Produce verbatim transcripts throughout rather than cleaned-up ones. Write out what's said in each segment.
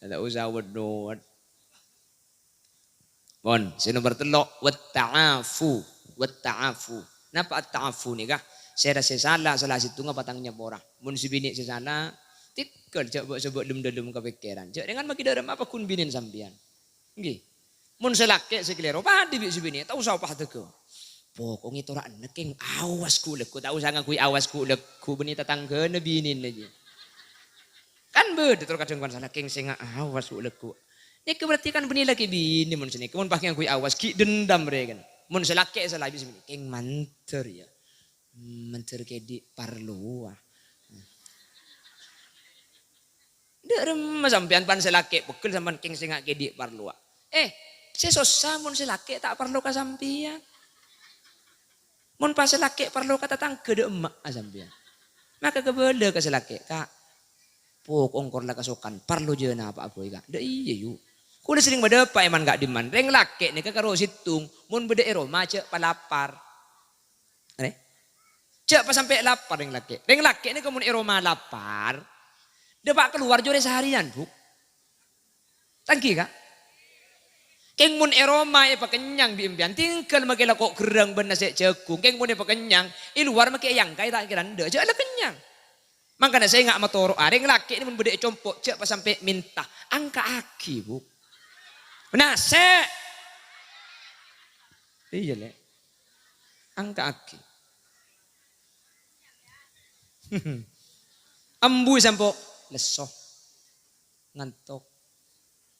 Ta' osa wennot. Pon, sè nomer tello', watta'afu. Watta'afu. Napa at-ta'afu nèka? Sèra sè sala, sala sèttongnga patang nyapora. Mon sè binè' sè sala, tèngghâl jhâ' bâ'-sabâ' lem-dâlem ka pèkkèran. Jhâ' rèngan makkè dâremma paggun binèn sampèyan. Ngghi. Mon sè lakè' sè kalèro, padâ bi' sè binè', ta' osa opa dâgâ. Pokokna tora'na kèng awas ghu'-lagghu', ta' osa ngangghuy awas ghu'-lagghu', bânnè tatangghâna binèna jiyâ. Kan bâdâ tor kadhâng bân sala, "Kèng sènga' awas ghu'-lagghu'." Nèka berarti kan bânnè lakè binè mon sanèka, mon pas ngangghuy awas, ghi' dendam rè kan. Mon sè lakè' sala bi' sè binè', "Kèng mandhâr yâ. Mandhâr kèdhi' parlowa." Dâ' remma sampèyan pan sè lakè' pegghel sampèyan kèng sènga' kèdhi' parlowa. Eh, sè sossa mon sè lakè' ta' parlo ka sampèyan. Mon pas sè lakè' parlo ka tatangghâ dâ' emma'a sampèyan. Maka kabâlâ ka sè lakè', "Ka', pokok engko' la kasokan, parlo jhâ' napa'a bhâi, Ka'." Dâ' iyâ, yu. Kaulâ serrèng madâpa' èman ka'dimman. Rèng lakè' nèka karo sèttong, mon bâdâ è roma jhâ' palapar. Arè? Jhâ' pasampè' lapar rèng lakè'. Rèng lakè' nèka mon è roma lapar, dâpa' kalowar jhâ' rè sahariyan, Bu. Ta' ènggi, Ka'? Kèng mon è roma èpakennyang bi' empèyan, tèngghâl makè lako' gherrâng bân nasè' jhâghung. Kèng mon èpakennyang, è lowar makè èangkaè ta' kèra endâ', jhâ' la kennyang. Mangkana sènga' matoro'a, rèng lakè' nè mon bâdâ è compo', jhâ' pasampè' mènta, angka'aghi, Bu. Nasè'. Iyâ, Lè'. Angka'aghi. Ambuy sampo', lesso. Ngantok.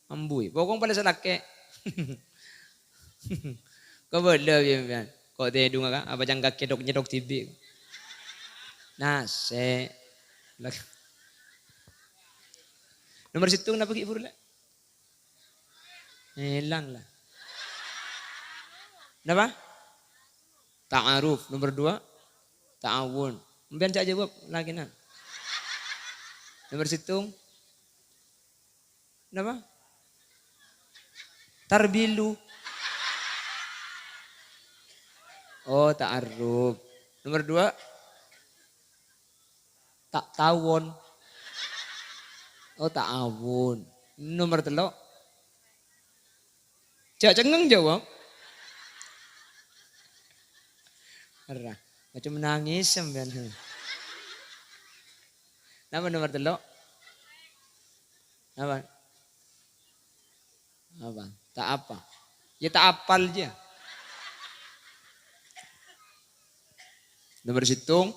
Ambuy. Pokok palèng sè lakè'. Kabâlâ bi' empèyan. Ko' tèdungnga, Ka'? Apa cangkak nyèthok-nyèthok dhibi'? Nasè'. Lak-, nomer sèttong napa ghi' buru, Lè'? Èlang la. Napa? Ta'aruf. Nomer dua, ta'awun. Empèyan jhâ' jawab, lakèna. Nomer sèttong. Napa? Tarbilu. Oh, ta'aruf. Nomer dua. Ta' tawon. Oh, ta'awun. Nomer tello'. Jhâ' cengngeng jawab. Ra, macem nangès sampèyan. Napa nomer tello'? Napa? Apa? Ta' apa? Yâ ta' apal jiyâ. Nomer sèttong,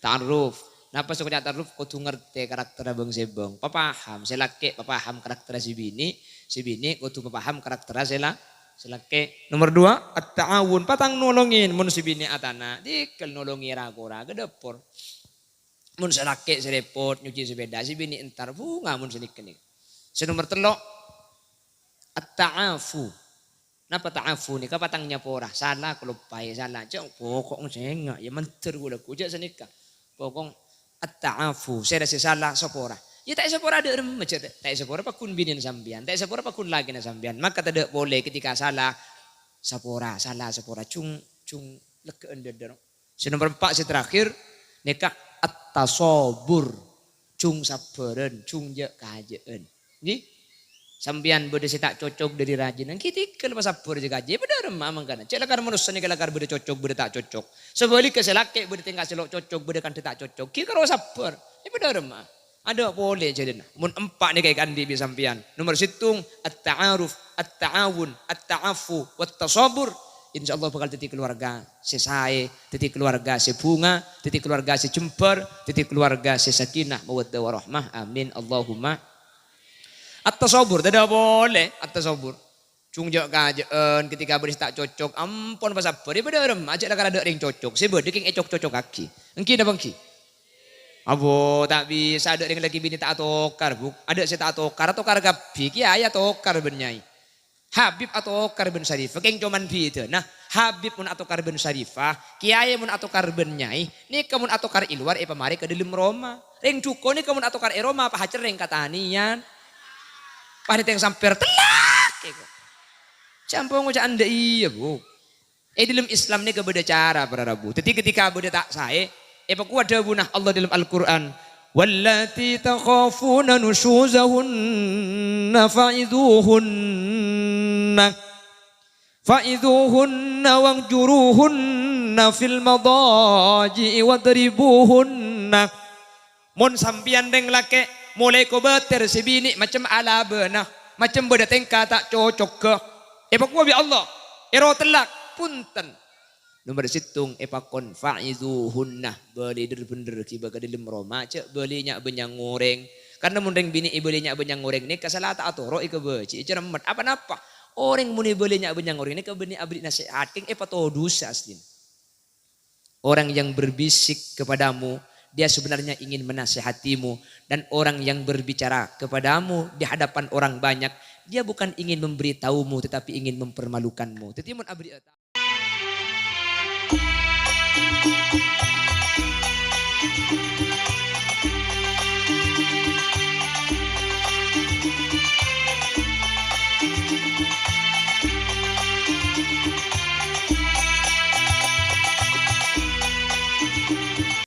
ta'aruf. Napa sè èkoca' ta'aruf? Kodhu ngartè karakterra bhâng-sèbhâng. Papaham, sè lakè' papaham karakterra sè binè', sè binè' kodhu papaham karakterra sè la-, sè lakè'. Nomer dua, at-ta'awun, patang nolongè. Mon sè binè' atana', tèngghâl nolongè ra-kora ka dâpor. Mon sè lakè' sè rèpot nyuci sepeda, sè binè' entar bhunga mon sè nèka nèka. Sè nomer tello', at-ta'afu. Napa ta'afu nèka? Patang nyapora, sala kaloppaè, sala. Jhâ' pokok sènga', yâ mandhâr ghu'-lagghu', jhâ' sanèka. Pokok at-ta'afu, sèra sè sala sapora. Yâ ta' èsapora dâ' remma, jhâ' ta' èsapora paggun binèna sampèyan, ta' èsapora paggun lakèna sampèyan. Maka tadâ' polè ketika sala sapora, sala sapora, jhung, jhung leggâ'ân dâdâ. Sè nomer empa', sè terakhir, nèka at-tasobur. Jhung sabbhârân, jhung jâ'-kajâ'ân. Ngghi? Sampèyan bâdâ sè ta' cocok dâri rajina, ngghi tèngghâl pasabbhâr jâ-kajâ. Bâdâ remma mangkana. Cè' lakar manossa nèka lakar bâdâ cocok, bâdâ ta' cocok. Sabhâligghâ sè lakè' bâdâ tèngka sè lo' cocok, bâdâ kantha ta' cocok. Ghi' karo sabbhâr. È bâdâ remma. Adâ' polè jârèna. Mon empa' nèka èkaandi' bi' sampèyan. Nomer sèttong, at-ta'aruf, at-ta'awun, at-ta'afu, wat-tasabur. Insyaallah bhâkal dhâddhi kaluwarga sè saè, dhâddhi kaluwarga sè bhunga, dhâddhi kaluwarga sè jembhâr, dhâddhi kaluwarga sè sakinah, mawaddah, warahmah. Amin. Allahumma. At-tasabur, tadâ' polè, at-tasabur. Jhung jâ'-kajâ'ân, ketika bâdâ sè ta' cocok, ampon pasabbhâr, yâ bâdâ remma, jhâ' lakar adâ' rèng cocok, sè bâdâ kèng ècok-cocokaghi. Ènggi napa ènggi? Abo, ta' bisa, adâ' rèng lakè binè ta' atokar, Bu. Adâ' sè ta' atokar, atokar kabbhi, kèyaè atokar bân nyaè. Habib atokar bân Syarifah, kèng coma bhidhâna. Habib mon atokar bân Syarifah, kèyaè mon atokar bân nyaè, nèka mon atokar è lowar èpamarè ka dâlem roma. Rèng dhukon nèka mon atokar è roma, pahacerrèng katanèyan. Pas nètèng sampèr, tellak, èko. Sampon ngoca'an dâ' iyâ, Bu. È dâlem Islam nèka bâdâ cara, para rabu. Dhâddhi, ketika bâdâ ta' saè, èpakowat dhâbuna Allah dâlem Al-Qur'an, واللاتي تخافون نشوزهن فعظوهن، فعظوهن واهجروهن في المضاجع واضربوهن. Mon sampèyan rèng lakè' molaè kobâtèr sè binè' macem alabâna, macem bâdâ tèngka ta' cocogghâ, èpakowa bi' Allah, èrotellak, bhunten. Nomer sèttong èpakon, "Fa'izuhunna," bâli dhâr-bhendhâr ghibâ ka dhâlem roma, jhâ' bâli nya'-bânnya'an orèng. Karna mon rèng binè' èbâli nya'-bânnya'an orèng nèka sala ta' atoro' èkabâji'i, cerremmet, apa-napa. Orèng mon èbâli nya'-bânnya'an orèng nèka bânnè aberri' nasèhat, kèng èpatodus asdina. Orang yang berbisik kepadamu, dia sebenarnya ingin menasehatimu. Dan orang yang berbicara kepadamu di hadapan orang banyak, dia bukan ingin memberitahumu, tetapi ingin mempermalukanmu. Dhâddhi mon aberri'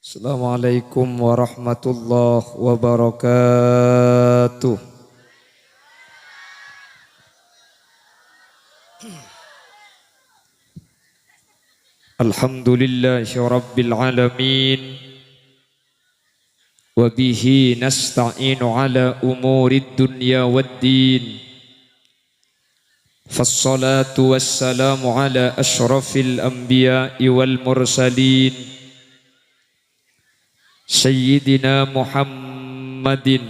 Assalamualaikum warahmatullahi wabarakatuh. Alhamdulillahi rabbil alamin. Wa bihi nasta'inu ala umurid dunya wad din. Fassalatu wassalamu ala asyrafil anbiya'i wal mursalin, Sayyidina Muhammadin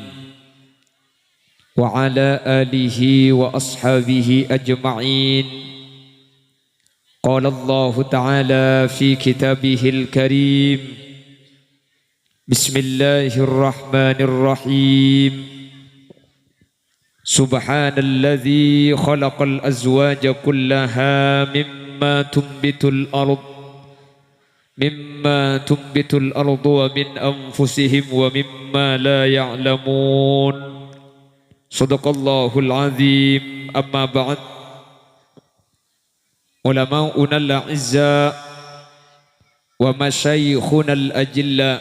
wa ala alihi wa ashabihi ajma'in. Qala Allahu ta'ala fi kitabihil karim, Bismillahirrahmanirrahim. Subhanalladzi khalaqal azwaja kullaha mimma tumbitul ard, mimma tumbitul ardu wa min anfusihim wa mimma la ya'lamun. Shadaqallahul azim. Amma ba'd. Ulama'unal a'izza wa masyayikhunal ajilla,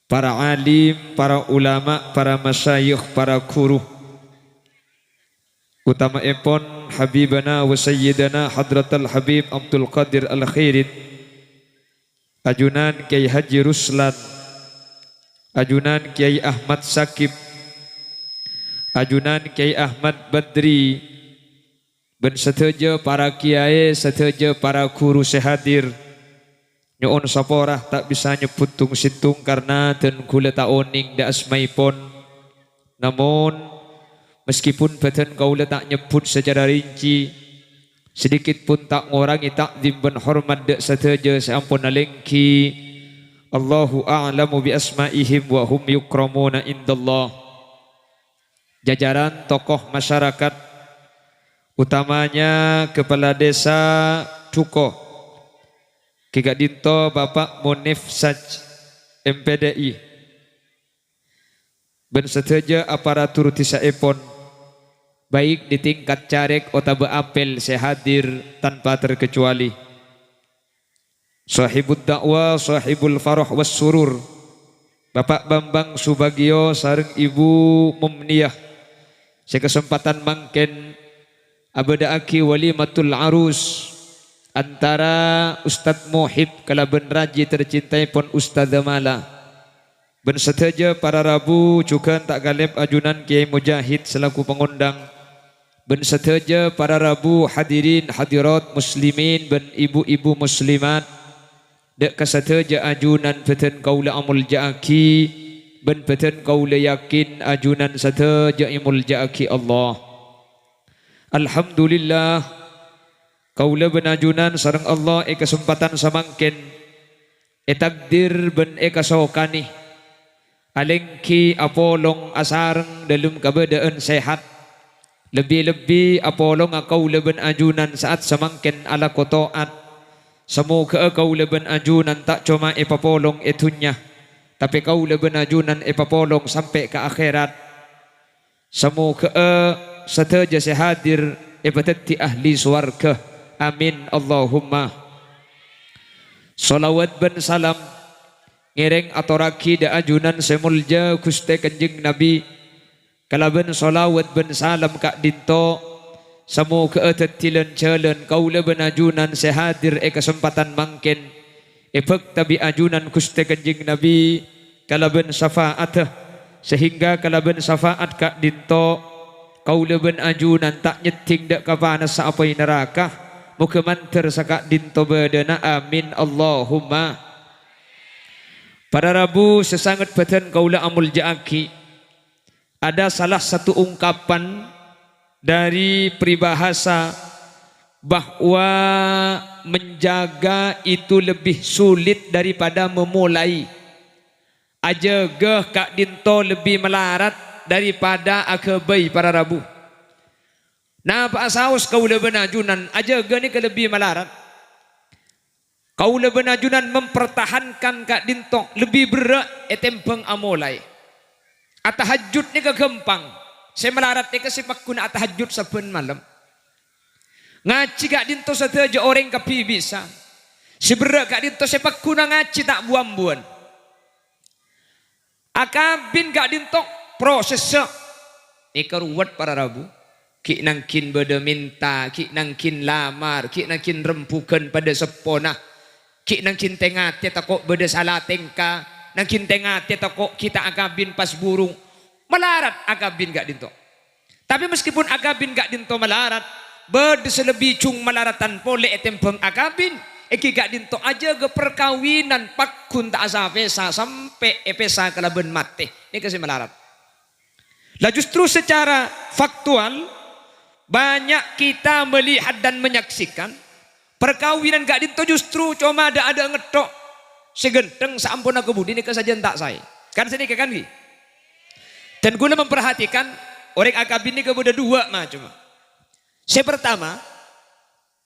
para alim, para ulama, para masyayikh, para guru, utama'èpon Habibana wa Sayyidana Hadratal Habib Abdul Qadir Al-Khairit, ajunan Kyai Haji Ruslan, ajunan Kyai Ahmad Sakib, ajunan Kyai Ahmad Badri, bân sadhâjâ para kiyaè, sadhâjâ para ghuru sè hadir. Nyo'on sapora ta' bisa nyebbhut tong-sèttong karna dân kaulâ ta' onèng dâ' asmaèpon. Namon, meskipun bâdân kaulâ ta' nyebbhut sacara rinci, sedikit pun ta' ngorangè ta'zim bân hormat dâ' sadhâjâ sè ampon alèngghi. Allahu a'lamu bi asma'ihim wa hum yukramuna indallah. Jajaran tokoh masyarakat, utamanya Kepala Desa Duko, ghi ka'dinto Bapak Munif Saj, M P D I, bân sadhâjâ aparatur dhisaèpon, baik di tingkat carèk otabâ apel sè hadir tanpa terkecuali. Shahibud da'wah, shahibul farah was surur, Bapak Bambang Subagio sareng Ibu Mumniyah, sè kasempadhân mangkèn abâdâ'aghi walimatul arus antara Ustadz Muhib kalabân raji tercintaèpon Ustadzah Mala. Bân sadhâjâ para rabu, jhughân ta' kalèp ajunan Kyai Mujahid selaku pangondhâng. Bân sadhâjâ para rabu, hadirin hadirat muslimin bân ibu-ibu muslimat. Dâ' ka sadhâjâ ajunan bâdân kaulâ amoljâ'aghi, bân bâdân kaulâ yakin ajunan sadhâjâ èmoljâ'aghi Allah. Alhamdulillah, kaulâ bân ajunan sareng Allah è kasempadhân samangkèn ètakdir bân èkasokanè alèngghi apolong asareng dâlem kabâdâ'ân sehat. Lebbi-lebbi apolonga kaulâ bân ajunan sa'at samangkèn alako to'at. Samoghâ'â kaulâ bân ajunan ta' coma èpapolong è dhunnya, tapè kaulâ bân ajunan èpapolong sampè' ka akhèrat. Samoghâ'â sadhâjâ sè hadir èpadhâddhi ahli sowarghâ. Amin, Allahumma. Shalawat bân salam Ngèrèng atorraghi dhâ' ajunan sè molja Ghustè Kanjeng Nabi, kalabân shalawat bân salam ka'dinto, samoghâ'â dhâddhi lan-jhâlân kaulâ bân ajunan sè hadir è kasempadhân mangkèn, èbhâkta bi' ajunan Ghustè Kanjeng Nabi kalabân syafa'addhâ, sehingga kalabân syafa'at ka'dinto, kaulâ bân ajunan ta' nyèddhing dhâ' ka panassa apoy naraka, moghâ mandhâr saka'dinto bâdâna. Amin, Allahumma. Para rabu sè sanget bâdân kaulâ amolja'aghi, ada salah satu ungkapan dari peribahasa bahwa menjaga itu lebih sulit daripada memulai. Ajâgâ ka'dinto lebbi malarat daripada aghâbây, para rabu. Napa'a saos kaulâ bân ajunan ajâgâ nèka lebbi malarat? Kaulâ bân ajunan mempertahankan ka'dinto lebbi berrâ' ètèmbhâng amolaè. Atahajjud nèka ghâmpang. Sè malarat nèka sè pagghun atahajjud sabbhân malem. Ngajhi ka'dinto sadhâjâ orèng kabbhi bisa. Sè berrâ' ka'dinto sè pagghuna ngajhi ta' bu-ambuwân. Akabin ka'dinto prosessa nèka ruwet, para rabu. Ghi' nangghin bâdâ mènta, ghi' nangghin lamar, ghi' nangghin rembhughân padâ seppona, ghi' nangghin tè-ngatè tako' bâdâ sala tèngka, nangghin tè-ngatè tako' ghi' ta' akabin pas burung. Malarat akabin ka'dinto. Tapè maskèpon akabin ka'dinto malarat, bâdâ sè lebbi jhung malaradhân polè ètèmbhâng akabin, èngghi ka'dinto ajâgâ parkabinan pagghun ta' sa-pèsa sampè' èpèsa kalabân matè. Nèka sè malarat. Lah justru secara faktual, banyak kita melihat dan menyaksikan, parkabinan ka'dinto justru coma dâ'-adâ' ngetthok sè ghântheng saamponna kabudi nèka sajân ta' saè. Kan sanèka kan, ghi? Dan kaulâ memperhatikan, orèng akabin nèka bâdâ duwâ' macemma. Sè partama,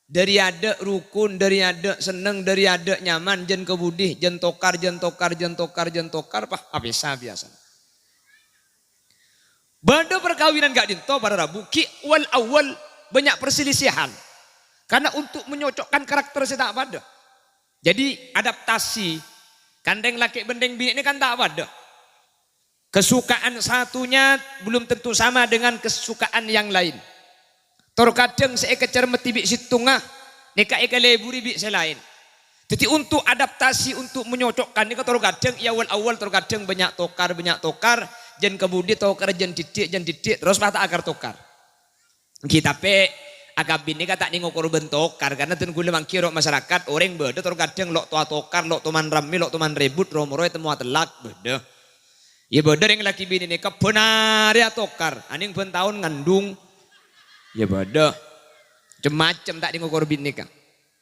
dâri adâ' rukun, dâri adâ' senneng, dâri adâ' nyaman, jân kabudi, jân tokar, jân tokar, jân tokar, jân tokar, pas apèsa biyasana. Bâdâ parkabinan ka'dinto, para rabu, ghi' wal-awwal bânnya' perselisihan. Karena untuk menyocokkan karakter sè ta' padâ. Jadi, adaptasi. Kan rèng lakè' bân rèng binè' nèka kan ta' padâ. Kesukaan satunya belum tentu sama dengan kesukaan yang lain. Tor kadhâng sè èkacermedhi bi' sèttonga, nèka èkaleburi bi' sè laèn. Dhâddhi, untuk adaptasi, untuk menyocokkan nèka tor kadhâng, è awal-awal tor kadhâng bânnya' tokar, bânnya' tokar, jân kabudi tokar jân dhiddhi', jân dhiddhi', terros pas ta' akar tokar. Èngghi, tapè akabin nèka ta' nèng okor bân tokar, karna dân kaulâ mangghi ro' masyarakat, orèng bâdâ tor kadhâng lo' towa tokar, lo' toman rammè, lo' toman rèbut, ro-moro ètemmo atellak, bâdâ. Iyâ bâdâ rèng lakè binè nèka bân arè atokar, anèng bân taon ngandung. Iyâ bâdâ. Cem-macem ta' nèng okor binè nèka.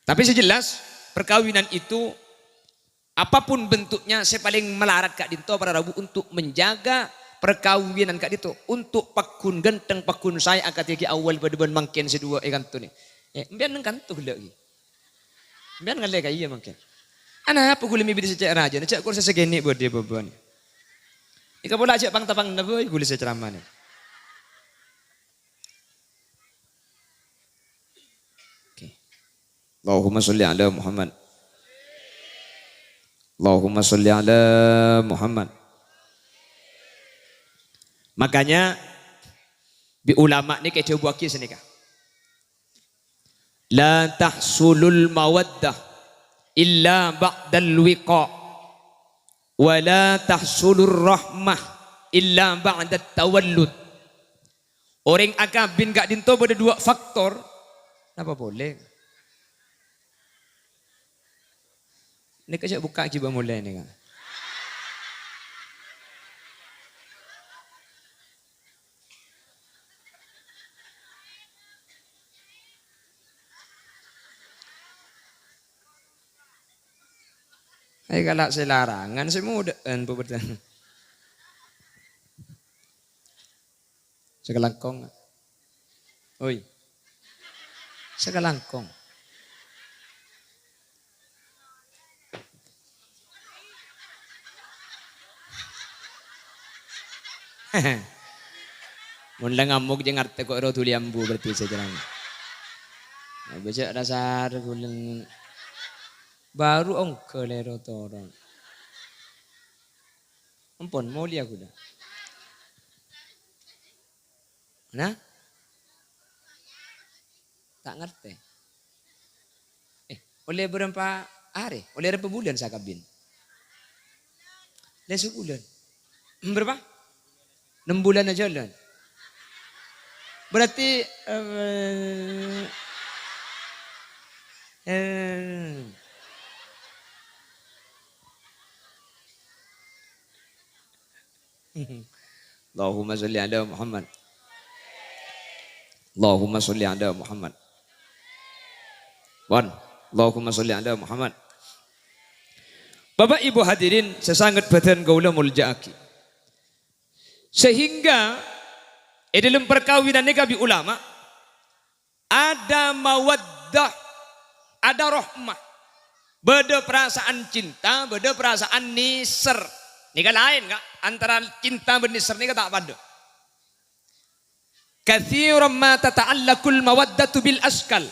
Tapè sè jelas, perkawinan itu, apapun bentuknya, sè palèng malarat ka'dinto para rabu untuk menjaga perkawinan ka'dinto, untuk pagghun ghântheng, pagghun saè akadhi ghi' awwal bâdâ bân mangkèn sè duwâ' è kanto nè. Eh, empèyan neng kanto ghellâ' ghi. Empèyan ngallè ka iyâ mangkèn. Anapa ghulâ mè' bidi sè cè' rajâna, cè' kor sè sakènè' bâdâ bâbâna. Èka pola ajâ' pang-tapang napa ghulâ sè ceramah nè. Oke. Allahumma sholli ala Muhammad. Allahumma sholli ala Muhammad. Makanya, bi' ulama nèka èdhâbuwâghi sanèka. La tahsulul mawaddah illa ba'dal liqa', wa la tahsulur rahmah illa ba'dat tawallud. Orèng akabin ka'dinto bâdâ duwâ' faktor. Napa polè? Nèka cè' bukka' ghibâ molè nèka. Ayo kala' sè larangan, sè modâ'ân, Bu Perdan. Sakalangkong. Oi. Sakalangkong. Mon la ngamok jhâ' ngartè ko' ro dhuli ambu berarti sè jhârâng. Nah, bâjâ' rasa ghulâ. Baru ongghâ lèro toron. Ampon, molja ghulâ. Nah? Ta' ngartè. Eh, ollè bârâmpa arè? Ollè bârâmpa bulân sakabin? Lè sabulân. Bârâmpa? Ennem bulân ajâlân. Berarti, eh, eh, Allahumma sholli ala Muhammad. Allahumma sholli ala Muhammad. Pon. Allahumma sholli ala Muhammad. Bapak Ibu hadirin sè sanget bhâdhân kaulâ molja'aghi. Sehingga è dâlem parkabinan nèka bi' ulama, ada mawaddah, ada rahmah. Bâdâ perasaan cinta, bâdâ perasaan nèser. Nèka laèn, Ka'. Antara cinta bân nèser nèka ta' padâ. Katsiran ma tata'allaqul mawaddatu bil asykal.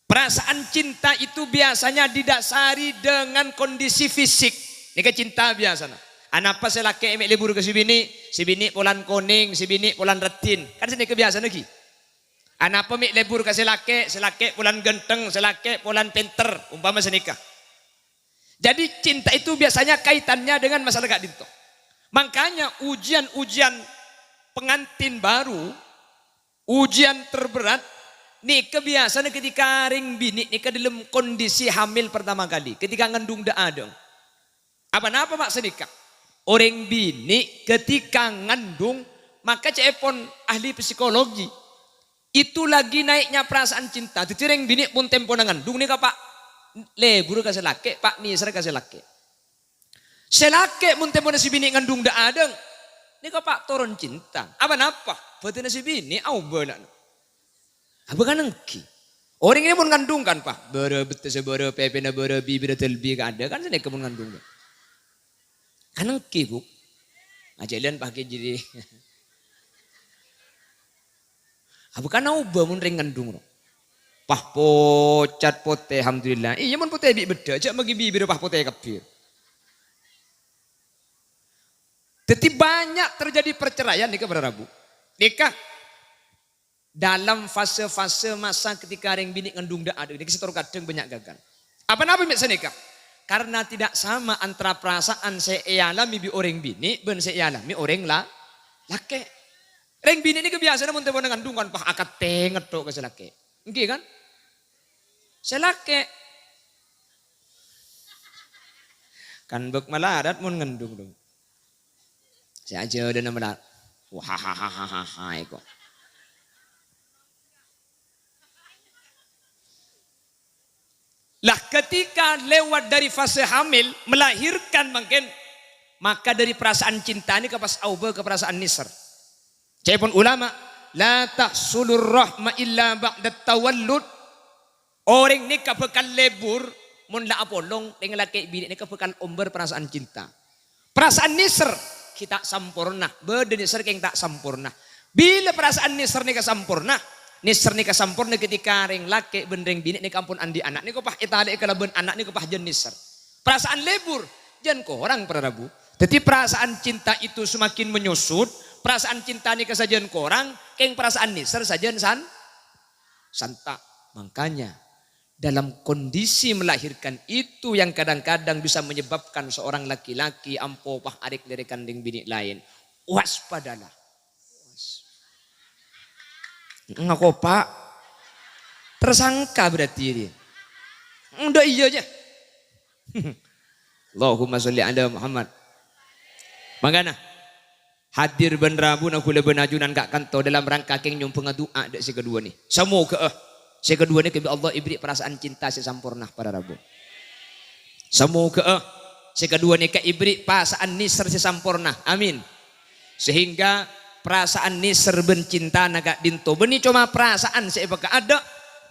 Perasaan cinta itu biasanya didasari dengan kondisi fisik. Nèka cinta biasana. Anapa sè lakè' mè' lebur ka sè binè', sè binè' polana konèng, sè binè' polana raddhin. Kan sanèka biasana ghi. Anapa mè' lebur ka sè lakè', sè lakè' polana ghântheng, sè lakè' polana pènter, ompama sanèka. Jadi, cinta itu biasanya kaitannya dengan masalah ka'dinto. Makanya ujian-ujian pengantin baru, ujian terberat, nèka biasana ketika rèng binè' nèka dâlem kondisi hamil pertama kali, ketika ngandung dâ'-adâ'na. Apa napa ma' sanèka? Orèng binè' ketika ngandung, maka ca'èpon ahli psikologi, itu lagi naiknya perasaan cinta. Dhâddhi rèng binè' mon tempona ngandung nèka, Pa', lebur ka sè lakè', Pa', nèser ka sè lakè'. Sè lakè' mon tempona sè binè' ngandung dâ'-adâ'na, nèka, Pa', toron cinta. Apa napa? Bhâdhânna sè binè' aobâ la. Apa kan ènggi? Orèng nèka mon ngandung kan, Pa', bârâ bettessa bârâ, pèpèna bârâ, bibirra dâlbi, kadhâng kan sanèka mon ngandung, Pa'. Kan ènggi, Bu. Ajhâlân paghi' jârèya. Apa kan aobâ mon rèng ngandung, ro? Pas pocat potè, alhamdulillah. Iyâ, mon potè bi' beddhâ', jhâ' maghi bibirra pas potè kabbhi. Dhâddhi, banyak terjadi perceraian nèka, para rabu. Nèka, dalam fase-fase masa ketika rèng binè' ngandung dâ'-adâ'na nèka sè tor kadhâng bânnya' gagal. Apa napa mè' sanèka? Karena tidak sama antara perasaan sè èalami bi' orèng binè' bân sè èalami orèng la-, lakè'. Rèng binè' nèka biasana mon tempona ngandung kan pas akatè ngetthok ka sè lakè'. Ènggi kan? Sè lakè'. Kan bâk malarat mon ngandung, dong. Sè ajhâlâna mala-, wah, ha, ha, ha, ha, ha, ha, eko. Lah, ketika lewat dari fase hamil, melahirkan mangkèn, maka dari perasaan cinta nèka pas aobâ ka perasaan nèser. Ca'èpon ulama, "La tahsulur rahma illa ba'da tawallud." Orèng nèka bhâkal lebur, mon la apolong, rèng lakè' binè' nèka bhâkal ombâr perasaan cinta. Perasaan nèser ghi' ta' samporna, bâdâ nèser kèng ta' samporna. Bilâ perasaan nèser nèka samporna? Nèser nèka samporna ketika rèng lakè' bân rèng binè' nèka ampon andi' ana', nèka pas ètalè'è kalabân ana', nèka pas jân nèser. Perasaan lebur, jân korang, para rabu. Dhâddhi, perasaan cinta itu semakin menyusut, perasaan cinta nèka sajân korang, kèng perasaan nèser sajân san-, santa'. Makanya, dalam kondisi melahirkan itu yang kadang-kadang bisa menyebabkan seorang laki-laki ampo pas arèk-lèrèkan rèng binè' laèn. Waspadalah. Ngako, Pak? Tersangka berarti ini. Ndak iya aja. Allahumma sholli ala Muhammad. Mangkana, hadir bân rabuna ghulâ bân ajunan ka'kanto dalam rangka kèng nyombhângnga du'a dâ' sè kaduwâ nè. Samoghâ'â sè kaduwâ nè kabbhi Allah èberri' perasaan cinta sè samporna para rabu. Samoghâ'â sè kaduwâ nèka èberri' perasaan nèser sè samporna. Amin. Sehingga perasaan nèser bân cintana ka'dinto bânnè coma perasaan sè èpakaadâ',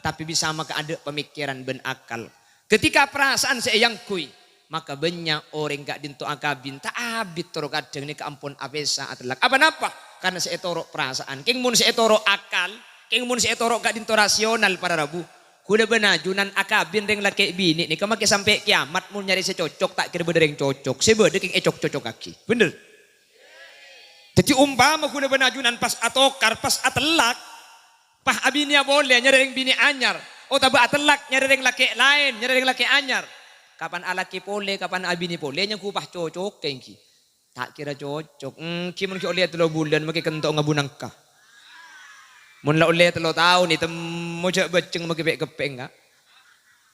tapè bisa makaadâ' pamikiran bân akal. Ketika perasaan sè èangghuy, maka bânnya' orèng ka'dinto akabin, ta' abit toro' kadhâng nèka ampon apèsa atellak. Apa napa? Karna sè ètoro' perasaan. Kèng mon sè ètoro' akal, kèng mon sè ètoro' ka'dinto rasional para rabu, Ghulâ bân ajunan akabin rèng lakè' binè' nèka makè sampè' kèyamat, mon nyarè sè cocok, ta' kèra bâdâ rèng cocok. Sè bâdâ kèng ècok-cocokaghi. Bhender. Dhâddhi, ompama ghulâ bân ajunan pas atokar, pas atellak, pas abinèya polè nyarè rèng binè' anyar, otabâ atellak nyarè rèng lakè' laèn, nyarè rèng lakè' anyar. Kapan alakè polè, kapan abinè polè, nyangghu pas cocok kèngghi. Ta' kèra cocok. Èngghi mon ghi' ollè tello bulân, makè kento' ngabu nangka. Mon la ollè tello taon, ètemmo jhâ' bâceng makè pè'-keppè', enggak?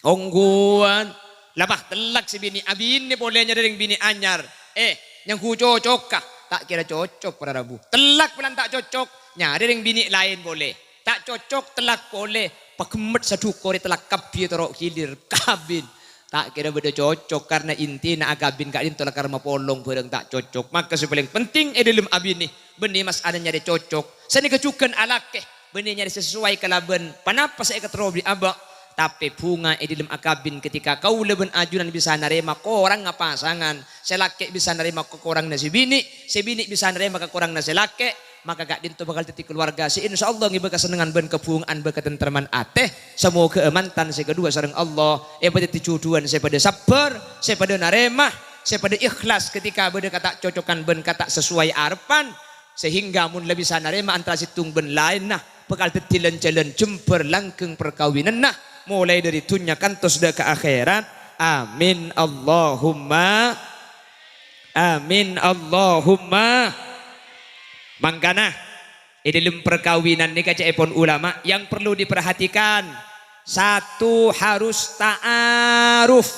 Ongghuwân. La pas tellak sè binè' abinè polè nyarè rèng binè' anyar. Eh, nyangghu cocoka. Ta' kèra cocok, para rabu. Tellak polana ta' cocok, nyarè rèng binè' laèn polè. Ta' cocok, tellak polè. Paghemmet sadhukorè tellak kabbhi toro' ghilir. Kabin. Ta' kèra bâdâ cocok, karna intina akabin ka'dinto lakar mapolong bhârâng ta' cocok. Maka sè palèng penting è dhâlem abinè, bânnè masalah nyarè cocok. Sanèka jhughân alakè, bânnè nyarè sè sesuai kalabân ponapa sè èkaterro bi' abâ'. Tapè bhunga è dhâlem akabin ketika kaulâ bân ajunan bisa narèma korangnga pasangan, sè lakè' bisa narèma kakoranganna sè binè', sè binè' bisa narèma kakoranganna sè lakè', maka ka'dinto bhâkal dhâddhi kaluwarga sè insyaallah ngèbâ kasennengngan bân kabhungaan bân katentreman atè. Samoghâ'â mantan sè kaduwâ sareng Allah èpadhâddhi jhudhuwân sè padâ sabbhâr, sè padâ narèma, sè padâ ikhlas ketika bâdâ kata' cocokan bân kata' sesuai arebbhân, sehingga mon la bisa narèma antara sèttong bân laènna, bhâkal dhâddhi lan-jhâlân jembhâr langghâng parkawinanna, molaè dhâri dhunnya kantos dâ' ka akhèrat. Amin, Allahumma amin, Allahumma. Mangkana, è dhâlem parkawinan nèka ca'èpon ulama yang perlu diperhatikan, satu harus ta'aruf.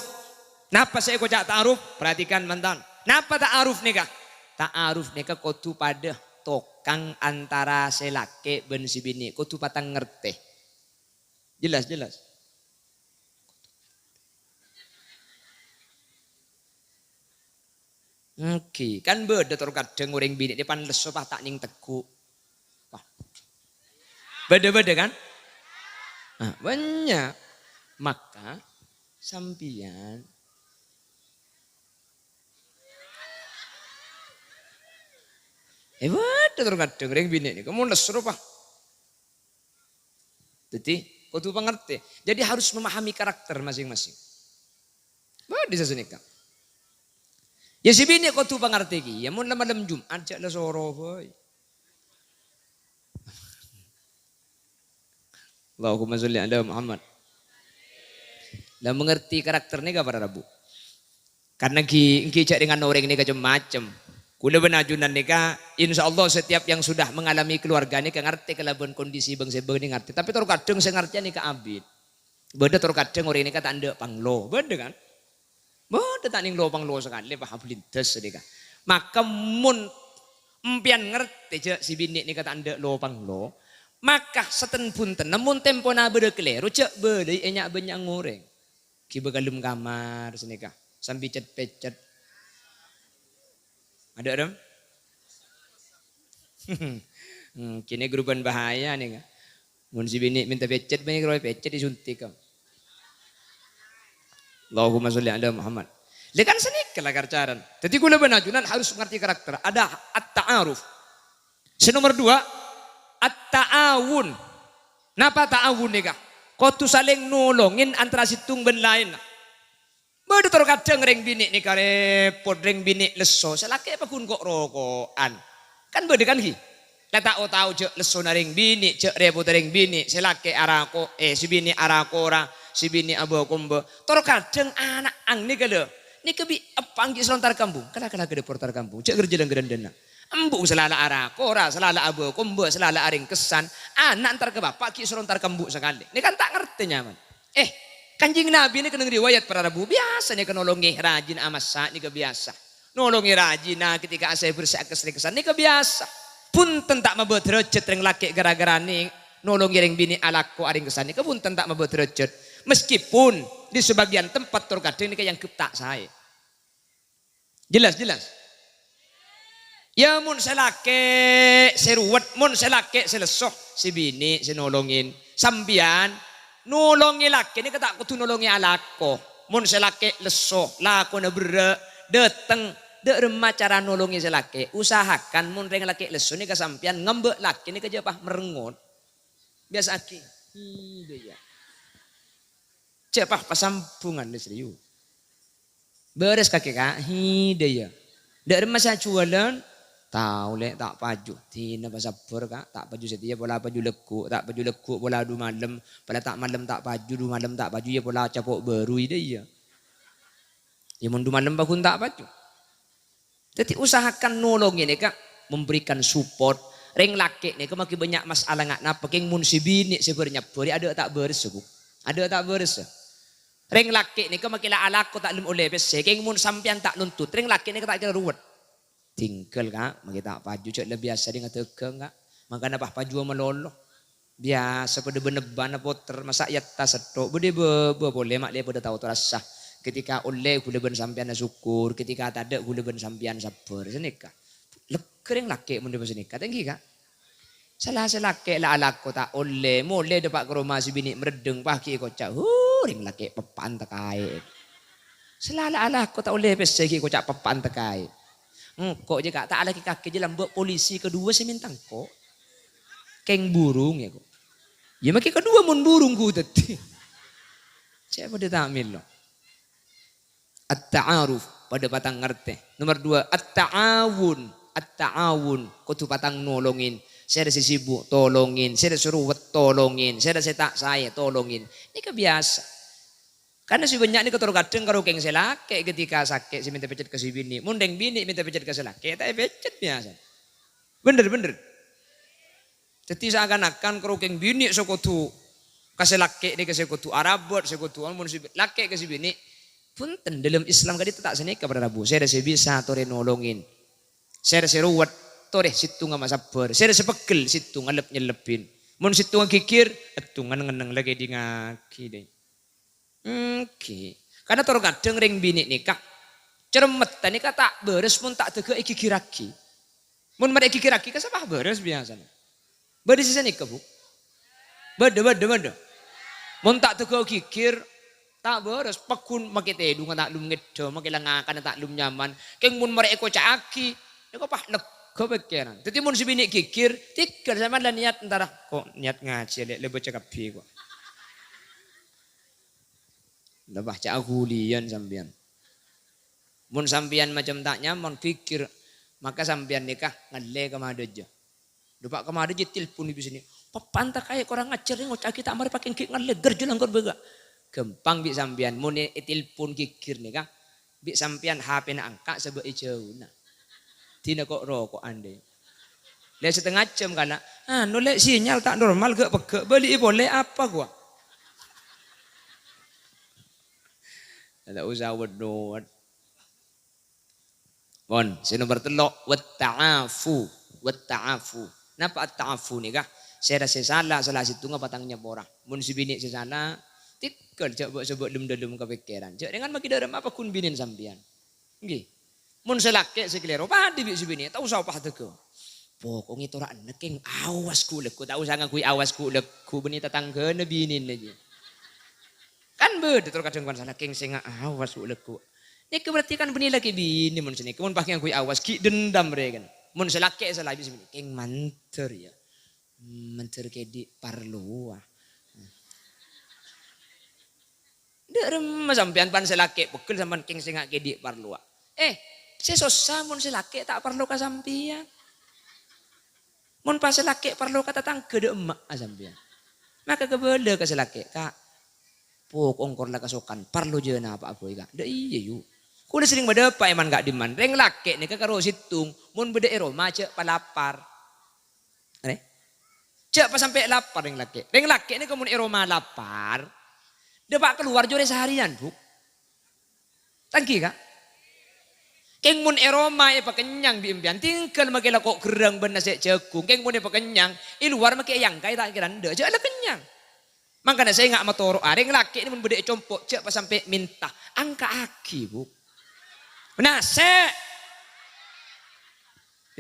Napa sè èkoca' ta'aruf? Perhatikan, mantan. Napa ta'aruf nèka? Ta'aruf nèka kodhu padâ tokang antara sè lakè' bân sè binè', kodhu patang ngartè. Jelas, jelas. Èngghi, kan bâdâ tor kadhâng orèng binè' nè pan lesso pas ta' nèng tegghu'. Wah. Bâdâ-bâdâ kan? Nah, bânnya'. Maka sampèyan, eh, bâdâ tor kadhâng orèng binè' nè, mon lesso pas. Dhâddhi, kodhu pangartè. Jadi, harus memahami karakter masing-masing. Bâdâ sasanèka. Ya, sè binè' kodhu pangartè kèya, mon la malem Jum'at, jhâ' la soro bhâi. Allahumma sholli ala Muhammad. La mengerti karakter nèka, para rabu. Karna ghi-, èngghi jhâ' rèng orèng nèka cem-macem. Kaulâ bân ajunan nèka, insyaallah setiap yang sudah mengalami keluarga nèka ngartè kalabân kondisi bâng-sèbâng nè ngartè. Tapè tor kadhâng sè ngartèya nèka abit. Bâdâ tor kadhâng orèng nèka ta' endâ' panglo. Bâdâ kan? Bâdâ ta' nèng lo panglo sakalè, pas ablindes nèka. Maka mon empèyan ngartè jhâ' sè binè' nèka ta' endâ' lo panglo, maka saten-bhuntenna mon tempona bâdâ kalèro, jhâ' bâlâi è nya'-bânnya' orèng. Ghibâ ka dâlem kamar sanèka, sambi cet-pècet. Adâ', Ram? Hmm, kènè' gurubân bahaya nèka. Mon sè binè' mènta pècet, bânnya' rowa pècet èsuntik, Kam. Allahumma sholli ala Muhammad. Lè kan sanèka la karcaran. Dhâddhi kaulâ bân ajunan harus ngerti karakter. Ada at-ta'aruf. Sè nomer dua, at-ta'awun. Napa ta'awun nèka? Kodhu salèng nolongè antara sèttong bân laènna. Bâdâ tor kadhâng rèng binè' nèka rèpot, rèng binè' lesso, sè lakè' paggun ko'-roko'an. Kan bâdâ kan, ghi? La ta' o-tao jhâ' lessona rèng binè', jhâ' rèpotta rèng binè', sè lakè' arako-, eh, sè binè' arakora, sè binè' abâ-kombâ. Tor kadhâng ana'na nèka, lho. Nèka bi' eppa' ghi' sè lontar kambung. Kala-kala ka dâpor tar kambung. Jhâ' ghâr jhâlân ghârândhâna. Embu' sè la la arakora, sè la la abâ-kombâ, sè la la arèngkessan. Ana' entar ka bapa' ghi' sè lontar kambung sakalè. Nèka kan ta' ngartè nyaman. Eh, Kanjeng Nabi nèka neng riwayat para rabu, biyasa nèka nolongè rajina amassa' nèka biyasa. Nolongè rajina ketika asè bersè akes rèngkessan nèka biyasa. Bhunten ta' mabâ dârâjhât rèng lakè' ghârâ-ghârâna nolongè rèng binè' alako arèngkessan nèka bhunten ta' mabâ dârâjhât. Meskipun di sebagian tempat tor kadhâng nèka èangghep ta' saè. Jelas, jelas? Ya, mon sè lakè' sè ruwet, mon sè lakè' sè lesso, sè binè' sè nolongè. Sampèyan nolongè lakè' nèka ta' kodhu nolongè alako. Mon sè lakè' lesso, lakona berrâ', dâteng, dâ' remma cara nolongè sè lakè'. Usahakan mon rèng lakè' lesso nèka sampèyan ngambâ' lakè' nèka jhâ' pas merengngot. Biyasa'aghi. Iyâ, iyâ. Apa? Pasambhungan, serius. Bârâs kakè, Ka'? Hi, dâ' iyâ. Dâ' remma sè ajuwâlân? Tao, Lè', ta' paju. Dinah pasabbhâr, Ka'. Ta' paju satèya pola paju lagghu', ta' paju lagghu' pola du malem, pola ta' malem ta' paju, du malem ta' paju, iyâ pola capo' bâru, dâ' iyâ. Iyâ mon du malem paghun ta' paju. Dhâddhi usahakan nolongè nèka, memberikan support. Rèng lakè' nèka maghi bânnya' masalah nga' napa, kèng mon sè binè' sè bâr-nyabbhârè adâ' ta' bârâs, Bu. Adâ' ta' bârâs. Rèng lakè' nèka maghi la alako ta' lem ollè pèssè, kèng mon sampèyan ta' nuntut, rèng lakè' nèka ta' kèra ruwet. Tinggal, Ka', maghi ta' paju, jhâ' la biyasa dhi' ngadhâghâng, Ka'. Mangkana pas pajuwâ malolo. Biyasa padâ bân ebbhâna potèr, masa' è attas setto', bâdâ bâbâ polè ma' lè padâ tao torassa. Ketika ollè ghulâ bân sampèyan asokkor, ketika tadâ' ghulâ bân sampèyan sabbhâr. Sanèka. Lega rèng lakè' mon dhâpa sanèka, ta' ènggi, Ka'? Sala sè lakè' la alako ta' ollè, molè dâpa' ka roma sè binè' mreddheng, pas ghi' èkoca', "Hu, rèng lakè' peppa'an takaè." Sala la alako ta' ollè pèssè ghi' èkoca' peppa'an takaè. Engko' jâ, Ka', ta' alakè kakè jâ lambâ' polisi kaduwâ sè mènta engko'. Kèng burung, yâ, kok. Yâ, maghi kaduwâ mon burung ghu dhâddhi. Cè' padâ ta' mèlo. At-ta'aruf, padâ patang ngartè. Nomer duwâ', at-ta'awun. At-ta'awun, kodhu patang nolongin. Sè rè sè sibuk, tolongin. Sè rè sè ruwet, tolongin. Sè rè sè ta' saè, tolongin. Nèka biyasa. Karna sè bânnya' nèka tor kadhâng karo kèng sè lakè' ketika sakè' sè mènta pècet ka sè binè'. Mon rèng binè' mènta pècet ka sè lakè', ta' èpècet biyasa. Bhender, bhender. Dhâddhi seakan-akan karo kèng binè' sè kodhu ka sè lakè' nèka sè kodhu arabât, sè kodhu mon sè bi-, lakè' ka sè binè'. Bhunten, dâlem Islam ka'dinto ta' sanèka para rabu. Sè rè sè bisa torè nolongin. Sè rè sè ruwet, torè sèttonga masabbhâr. Sè rè sè pegghel, sèttonga lep-nyellebbhin. Mon sèttonga ghighir, èttonga neng-enneng la kèdingngaghi, dâi. Ènggi. Karna tor kadhâng rèng binè' nèka, cermettâ nèka ta' bârâs mon ta' dâgâ èghighirraghi. Mon marè èghighirraghi, ka sapa bârâs biyasana. Bâdâ sè sanèka, Bu? Bâdâ, bâdâ, bâdâ. Mon ta' dâgâ ghighir, ta' bârâs. Pagghun makè tèdungnga ta' lem ngèddhâ, makè la ngakanna ta' lem nyaman. Kèng mon marè èkoca'aghi, nèka pas lega pèkkèran. Dhâddhi mon sè binè' ghighir, tèghâl sampèyan la niat entara, "Kok niat ngajhi, Lè', la bâca kabbhi, kok." Lebah ca' aghuliyân sampèyan. Mon sampèyan macem ta' nyaman, ghighir, maka sampèyan nèka ngallè ka madâjâ. Dâpa' ka madâjâ ètilpon bi' sè binè'. "Peppa'an takaè, korang ajhâr, ngoca'aghi ta' marè pakèng ghi' ngallè, ghâr jhâ' langghâr bâgâ." Ghâmpang bi' sampèyan, mon è-, ètilpon ghighir nèka, bi' sampèyan H P-na angka' sabâ' è jhâuna. Dinah ko'-roko'an, dâi. Lè' satengnga jhâm kana', "Anu, Lè', sinyal ta' normal, ghâ' pegghâ', bâli'i polè apa, kowa?" Ta' osa wet-nowet. Pon, sè nomer tello', wat-ta'afu. Wat-ta'afu. Napa at-ta'afu nèka? Sè ra sè sala, sala sèttonga patang nyapora. Mon sè binè' sè sala, tèghâl jhâ' bâ'-sabâ' lem-dâlem ka pèkkèran. Jhâ' rèngan maghi dâremma pagghun binèna sampèyan. Ènggi. Mon sè lakè' sè kalèro, padâ bi' sè binè', ta' osa pas dâgâ. Pokokna tora'na kèng awas ghu'-lagghu', ta' osa ngangghuy awas ghu'-lagghu', bânnè tatangghâna binèna jiyâ. Kan bâdâ tor kadhâng bân sala kèng sènga' awas ghu'-lagghu'. Nèka berarti kan bânnè lakè binè mon sanèka, mon pas ngangghuy awas, ghi' dendam rè kan. Mon sè lakè' sala bi' sè binè', kèng mandhâr yâ. Mandhâr kèdhi' parlowa. Dâ' remma sampèyan pan sè lakè' pegghel sampèyan kèng sènga' kèdhi' parlowa. Eh, sè sossa mon sè lakè' ta' parlo ka sampèyan. Mon pas sè lakè' parlo ka tatangghâ dâ' emma'a sampèyan. Maka kabâlâ ka sè lakè', "Ka', pokok engko' la kasokan, parlo jhâ' napa'a bhâi, Ka'." "Dâ' iyâ, yu'. Kaulâ serrèng madâpa' è man ka'dimman. Rèng lakè' nèka karo sèttong, mon bâdâ è roma jhâ' palapar." Arè? Jhâ' pasampè' lapar rèng lakè'. Rèng lakè' nèka mon è roma lapar, dâpa' kalowar jhâ' rè sahariyan, Bu. Ta' ènggi, Ka'? Kèng mon è roma èpakennyang bi' empèyan, tèngghâl makè lako' gherrâng bân nasè' jhâghung. Kèng mon èpakennyang, è lowar makè èangkaè ta' kèra endâ', jhâ' la kennyang. Mangkana sènga' matoro'a, rèng lakè' nèka mon bâdâ è compo', jhâ' pasampè' mènta. Angka'aghi, Bu. Nasè'.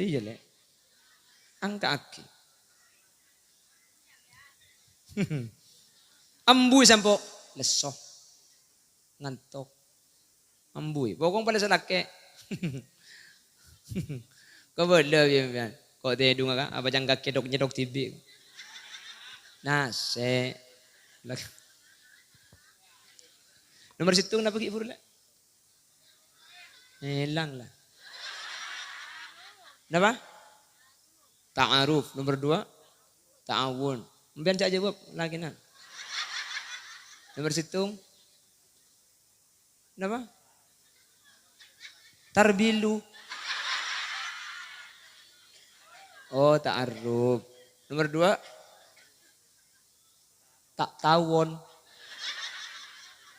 Iyâ, Lè'. Angka'aghi. Ambuy sampo', lesso. Ngantok. Ambuy. Pokok palèng sè lakè'. Kabâlâ bi' empèyan. Ko' tèdungnga, Ka', apa cangkak nyèdhok-nyèdhok dhibi'. Nasè'. Lak-, Nomer sèttong napa ghi' buru la? Èlang la. Napa? Ta'aruf. Nomer dua, ta'awun. Sampèyan jhâ' jawab, lakèna. Nomer sèttong. Napa? Tarbilu. Oh, ta'aruf. Nomer dua, ta' tawon.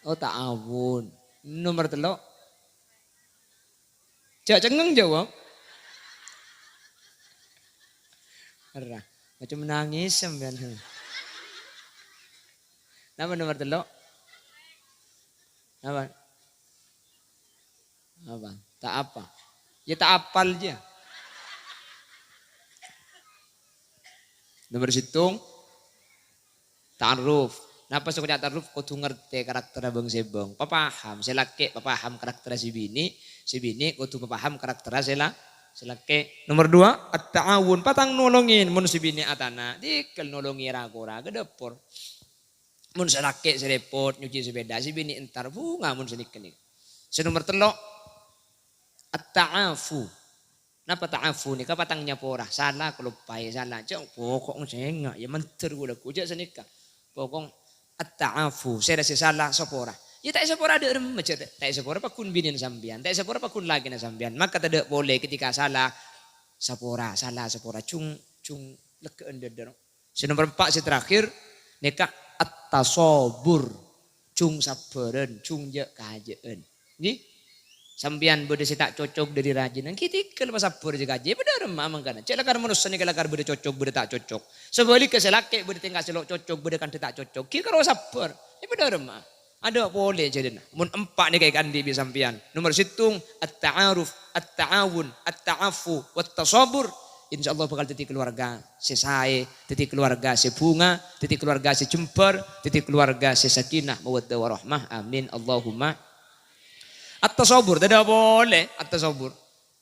Oh, ta'awun. Nomer tello'. Jhâ' cengngeng jawab. Ora. Macem nangès sampèyan. Napa nomer tello'? Napa? Apa? Ta' apa? Ya ta' apal jiyâ. Nomer sèttong, ta'aruf. Napa sè èkoca' ta'aruf? Kodhu ngartè karakterra bâng-sèbâng. Papaham, sè lakè' papaham karakterra sè binè', sè binè' kodhu papaham karakterra sè la-, sè lakè'. Nomer dua, at-ta'awun, patang nolongè. Mon sè binè' atana', tèkèl nolongè ra-kora, ka dâpor. Mon sè lakè' sè rèpot nyuci sepeda, sè binè' entar bhunga mon sè nèka nèka. Sè nomer tello', at-ta'afu. Napa ta'afu nèka? Patang nyapora, sala, kaloppaè, sala. Jhâ' pokok sènga', ya mandhâr kaulâ, jhâ' sanèka. Pokok at-ta'afu, sèra sè sala, sapora. Ya ta' èsapora dâ' remma, jhâ' ta' èsapora paggun binèna sampèyan, ta' èsapora paggun lakèna sampèyan. Maka tadâ' polè ketika sala, sapora, sala, sapora, jung, jung, leggâ'ân dâdâ. Sè nomer empa', sè terakhir, nèka at-tasabur. Jung sabbhârân, jung jâ'-kajâ'ân. Ngghi? Sampèyan bâdâ sè ta' cocok dâri rajina, ngghi tèkèl pasabbhâr jâ-kajâ. Bâdâ remma mangkana. Cè' lakar manossa nèka lakar bâdâ cocok, bâdâ ta' cocok. Sabhâligghâ sè lakè' bâdâ tèngka sè lo' cocok, bâdâ kantha ta' cocok. Ghi' karo sabbhâr. È bâdâ remma. Adâ' polè jârèna. Mon empa' nèka èkaandi' bi' sampèyan. Nomer sèttong, at-ta'aruf, at-ta'awun, at-ta'afu, wat-tasabur. Insyaallah bhâkal dhâddhi kaluwarga sè saè, dhâddhi kaluwarga sè bhunga, dhâddhi kaluwarga sè jembhâr, dhâddhi kaluwarga sè sakinah, mawaddah, warahmah. Amin. Allahumma. At-tasabur, tadâ' polè, at-tasabur.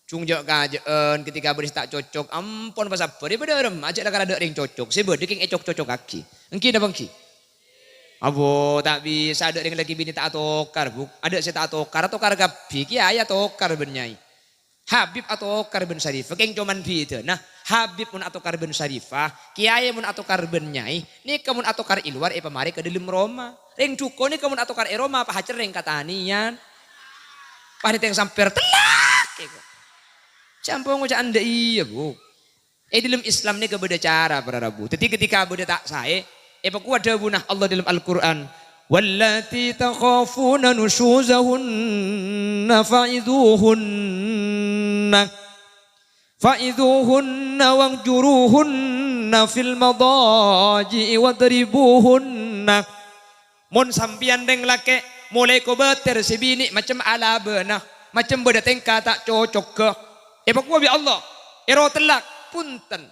Jung jâ'-kajâ'ân, ketika bâdâ sè ta' cocok, ampon pasabbhâr, ya bâdâ remma, jhâ' lakar adâ' rèng cocok, sè bâdâ kèng ècok-cocokaghi. Ènggi napa ènggi? Abo, ta' bisa adâ' rèng lakè binè ta' atokar, Bu. Adâ' sè ta' atokar, atokar kabbhi, kèyaè atokar bân nyai. Habib atokar bân Syarifah, kèng coma bhidhâna. Habib mon atokar bân Syarifah, kèyaè mon atokar bân nyai, nèka mon atokar è lowar èpamarè ka dâlem roma. Rèng dhukon nèka mon atokar è roma, pahacerrèng katanèyan. Panètèng sampèr tellak, èko. Jhâ' ampon ngoca'an dâ' iyâ, Bu. È dâlem Islam nèka bâdâ cara, para rabu. Dhâddhi, ketika bâdâ ta' saè, èpakowa dhâbuna Allah dâlem Al-Qur'an, "Wallati takhafuna nusyuzahunna fa'izuhunna, fa'izuhunna wahjuruhunna fil madaji'i wadribuhunna." Mon sampèyan rèng lakè' molaè kobâtèr sè binè' macem alabâna, macem bâdâ tèngka ta' cocogghâ, èpakowa bi' Allah, èro tellak, bhunten.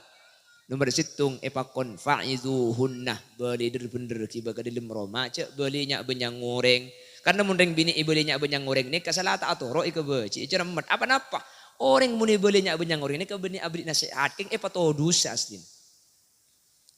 Nomer sèttong èpakon, "Fa'izuhunna," bâli dhâr-bhendhâr ghibâ ka dâlem roma, jhâ' bâli nya'-bânnya'an orèng. Karna mon rèng binè' èbâli nya'-bânnya'an orèng nèka sala ta' atoro' èkabâji'i, ècaremmet. Apa-napa? Orèng mon èbâli nya'-bânnya'an orèng nèka bânnè aberri' nasèhat, kèng èpatodusâ asdina.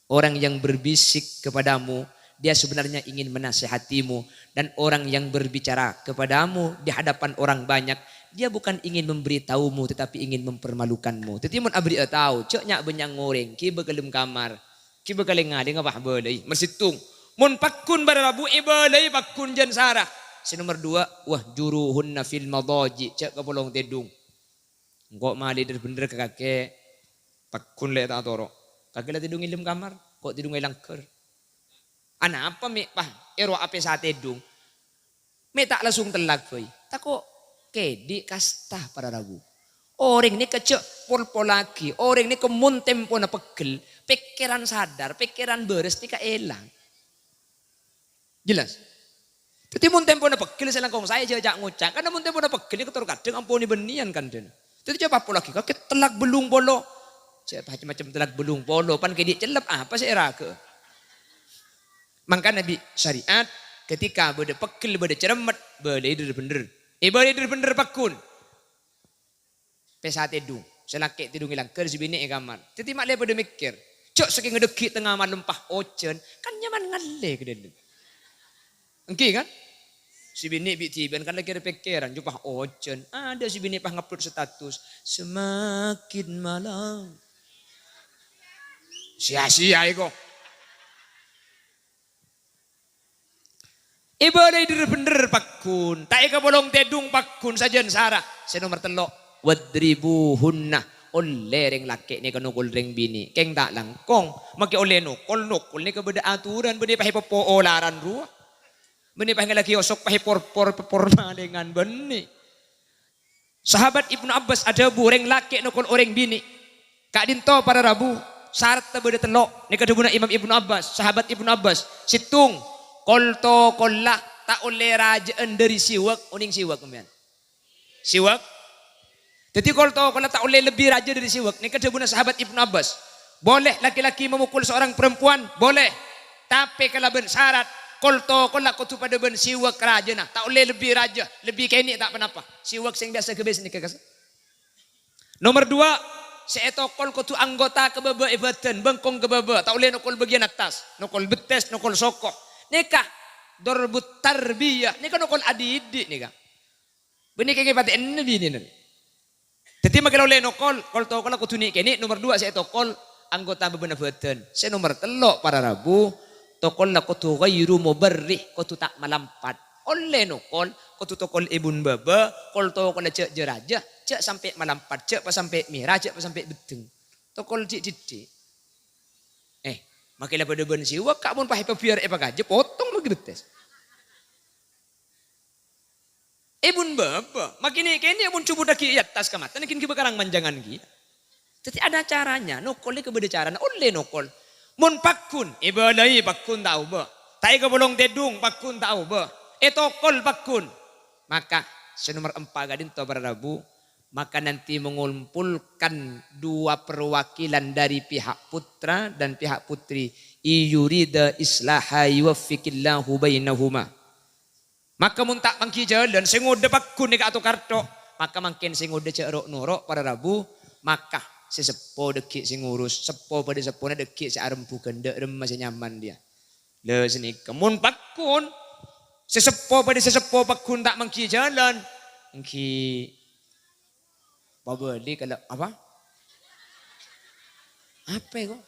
Orang yang berbisik kepadamu, dia sebenarnya ingin menasehatimu. Dan orang yang berbicara kepadamu di hadapan orang banyak, dia bukan ingin memberitahumu, tetapi ingin mempermalukanmu. Dhâddhi, mon aberri'â tao, jhâ' nya'-bânnya'an orèng, ghibâ ka dâlem kamar, ghibâ ka lèng-ngalèng, apa bâlâi. Mer sèttong. Mon paggun para rabu èbâlâi, paggun jân sara. Sè nomer dua, "Wahjuruhunna fil madaji'," jhâ' kapolong tèdung. Engko' malè dhâr-bhendhâr ka kakè, paggun lè' ta' atoro'. Kakè la tèdung è dâlem kamar, ko' tèdung è langghâr. Anapa mè' pas èro apèsa tèdung? Mè' ta' langsung tellak bhâi. Tako' kèdhi' kasta para rabu. Orèng nèka jhâ' pol-pollaghi. Orèng nèka mon tempona peggel, pèkkèran sadar, pèkkèran bârâs nèka èlang. Jelas? Dhâddhi mon tempona peggel sè langkong saè jhâ', jhâ' ngoca'. Karna mon tempona peggel nèka tor kadhâng ampon bânnèyan kandhâna. Dhâddhi jhâ' pas pollaghi, kakè tellak bâllung polo. Jhâ' macem-macem tellak bâllung polo, pan kèdhi' cellep apa sè èraghâ'â? Mangkana bi' syariat, ketika bâdâ peggel, bâdâ ceremmet, bâlâi dhâr-bhendhâr. Èbâlâi dhâr-bhendhâr paggun. Pèsa tèdung. Sè lakè' tèdung è langghâr, sè binè' è kamar. Dhâddhi ma'lè padâ mèkkèr, jhâ' sakènga dhâggi' tengnga malem pas ojhân, kan nyaman ngallè ka dâlem. Ènggi, kan? Sè binè' bi' dhibi'ân kan lagi ada pèkkèran, jhâ' pas ojhân. Ada sè binè' pas ngupload status, "Semakin malam." Sia-sia èko. Èbâlâi dhâr-bhendhâr pagghun, ta' èkapolong tèdung pagghun sajân sara. Sè nomer tello', "Wadribuhunna." Ollè rèng lakè' nèka nokol rèng binè'. Kèng ta' langkong, makè ollè nokol, nokol nèka bâdâ aturan, bânnè pas èpoppo olaran rowa. Bânnè pas ngèlaghi osok, pas èporpor, pormalèngan bânnè. Sahabat Ibnu Abbas adhâbu, "Orèng lakè' nokol orèng binè'. Ka'dinto para rabu, saradhdhâ bâdâ tello'." Nèka dhâbuna Imam Ibnu Abbas, sahabat Ibnu Abbas. Sèttong, kol-tokolla ta' ollè rajâ'ân dhâri siwak, onèng siwak, sampèyan. Siwak. Dhâddhi kol-tokolla ta' ollè lebbi rajâ dhâri siwak. Nèka dhâbuna sahabat Ibnu Abbas. Boleh laki-laki memukul seorang perempuan? Boleh. Tapè kalabân sarat, kol-tokolla kodhu padâ bân siwak rajâna. Ta' ollè lebbi rajâ, lebbi kènè' ta' ponapa. Siwak sè biyasa ghâbây sanèka, kas-, Nomer dua, sè ètokol kodhu anggota ka bâbâ è bâdân, bengkong ka bâbâ, ta' ollè nokol bâgiyân attas, nokol bettès, nokol soko. Nèka dorbut tarbiyah, nèka nokol adidik nèka. Bânnè kèngèng patè'anna binèna. Dhâddhi makè la ollè nokol, kol-tokolla kodhu nè'-kènè', nomer dua sè ètokol anggota bâbâna bâdân. Sè nomer tello', para rabu, tokolla kodhu ghairu mubarrih, kodhu ta' malampat. Ollè nokol, kodhu tokol è bun bâbâ, kol-tokolla jhâ' jâ-rajâ, jhâ' sampè' malampat, jhâ' pasampè' mèra, jhâ' pasampè' beddheng. Tokol dhi'-dhiddhi'. Eh, makè la padâ bân siwak, ka' mon pas èpabiyar èpakajâ, potong maghi bettès. È bun bâbâ, makè nè'-kènè' mon jhubuddhâghi è attas ka mata, nèngghâ bâkarang manjângan kèya. Dhâddhi ada caranya, nokol nèka bâdâ carana, ollè nokol. Mon pagghun, èbâlâi pagghun ta' obâ. Ta' èkapolong tèdung, pagghun ta' obâ. Ètokol pagghun. Maka, sè nomer empa' ka'dinto para rabu, maka nanti mengumpulkan dua perwakilan dari pihak putra dan pihak putri. Iyurida islaha yuwaffiqillahu bainahuma. Maka mon ta' mangghi jhâlân, sè ngodâ pagghun nèka ato kartho. Maka mangkèn sè ngodâ jhâ' ro'-noro', para rabu. Maka sè seppo dhâggi' sè ngurus, seppo padâ seppona dhâggi' sè arembhughân, dâ' remma sè nyaman dhiyâ. Lha, sanèka mon pagghun, sè seppo padâ sè seppo pagghun ta' mangghi jhâlân, èngghi pabâli kala-, apa? Apa kok?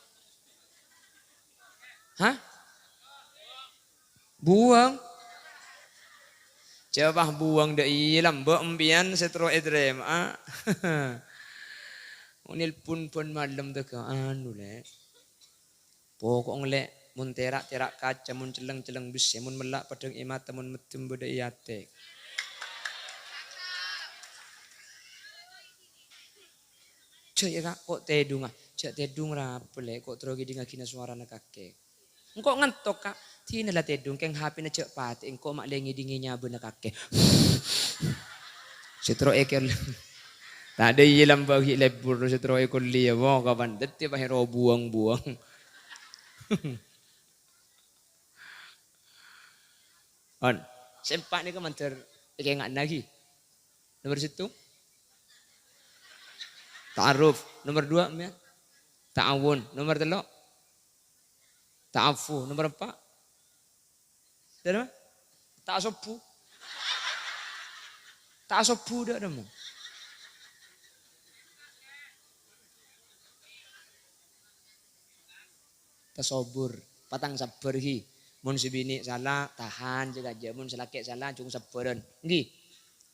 Hah? Buwâng? Jhâ' pas buwâng dâ' iyâ lambâ' empèyan sè terro ètarèma'a. Mon nelpon bân malem tèghâ anu, Lè'. Pokok ngèlè', mon tèra', tèra' kaca, mon celleng, celleng bessè, mon mella' peddhâng è mata, mon meddhem bâdâ è atè. Jhâ' yâ, Ka', ko' tèdunga. Jhâ' tèdung ra apa, Lè', ko' terro ngèdingngaghinâ sowarana kakè. Engko' ngantok, Ka'. Dinah la tèdung, kèng H P-na jhâ' patè, engko' ma' lè ngèdingè nyabâna kakè. Sè terro èkèr. Tadâ' iyâ lambâ' ghi' lebbur, sè terro è kuliah, mo kapan dâddhi pas ro buwâng-buwâng. On. Sè empa' nèka mandhâr èkènga'na ghi. Nomer sèttong, ta'aruf. Nomer dua, mèya, ta'awun. Nomer tello', ta'afu. Nomer empa', dâ' remma? Ta'asobbu. Ta'asobbu dâ' remma? Tasobur, patang sabbhâr ghi. Mon sè binè' sala, tahan jâ-kajâ. Mon sè lakè' sala, jhung sabbhârân. Èngghi.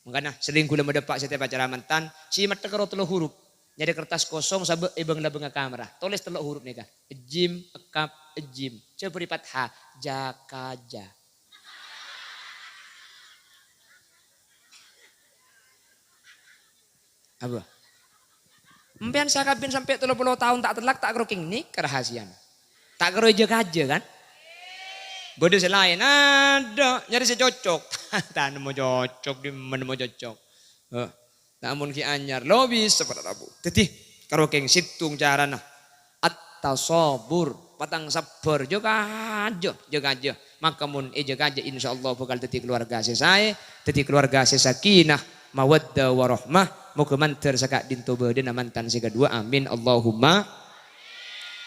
Mangkana, serrèng ghulâ madâpa' sè tèp acara mantan, sè mathek karo tello' hurup. Nyarè kertas kosong, sabâ' è bâng-labângnga kamara. Tolès tello' hurup nèka. Ejim, ekap, ejim. Jhâ' bâri' fatha. Jâ-kajâ. Apa? Empèyan sakabin sampè' tello polo taon ta' tellak, ta' karo kèng nèka rahasiana. Ta' karo jâ-kajâ, kan? Bâdâ sè laèn, adâ', nyarè sè cocok. Ta' nemmo cocok, dimma nemmo cocok. Heh. Namong ghi' anyar, lo bisa para rabu. Dhâddhi, karo kèng sèttong carana. At-tasabur, patang sabbhâr, jâ-kajâ, jâ-kajâ. Maka mon èjâ-kajâ, insyaallah bhâkal dhâddhi kaluwarga sè saè, dhâddhi kaluwarga sè sakinah, mawaddah, warahmah. Moghâ mandhâr saka'dinto bâdâna mantan sè kaduwâ. Amin, Allahumma.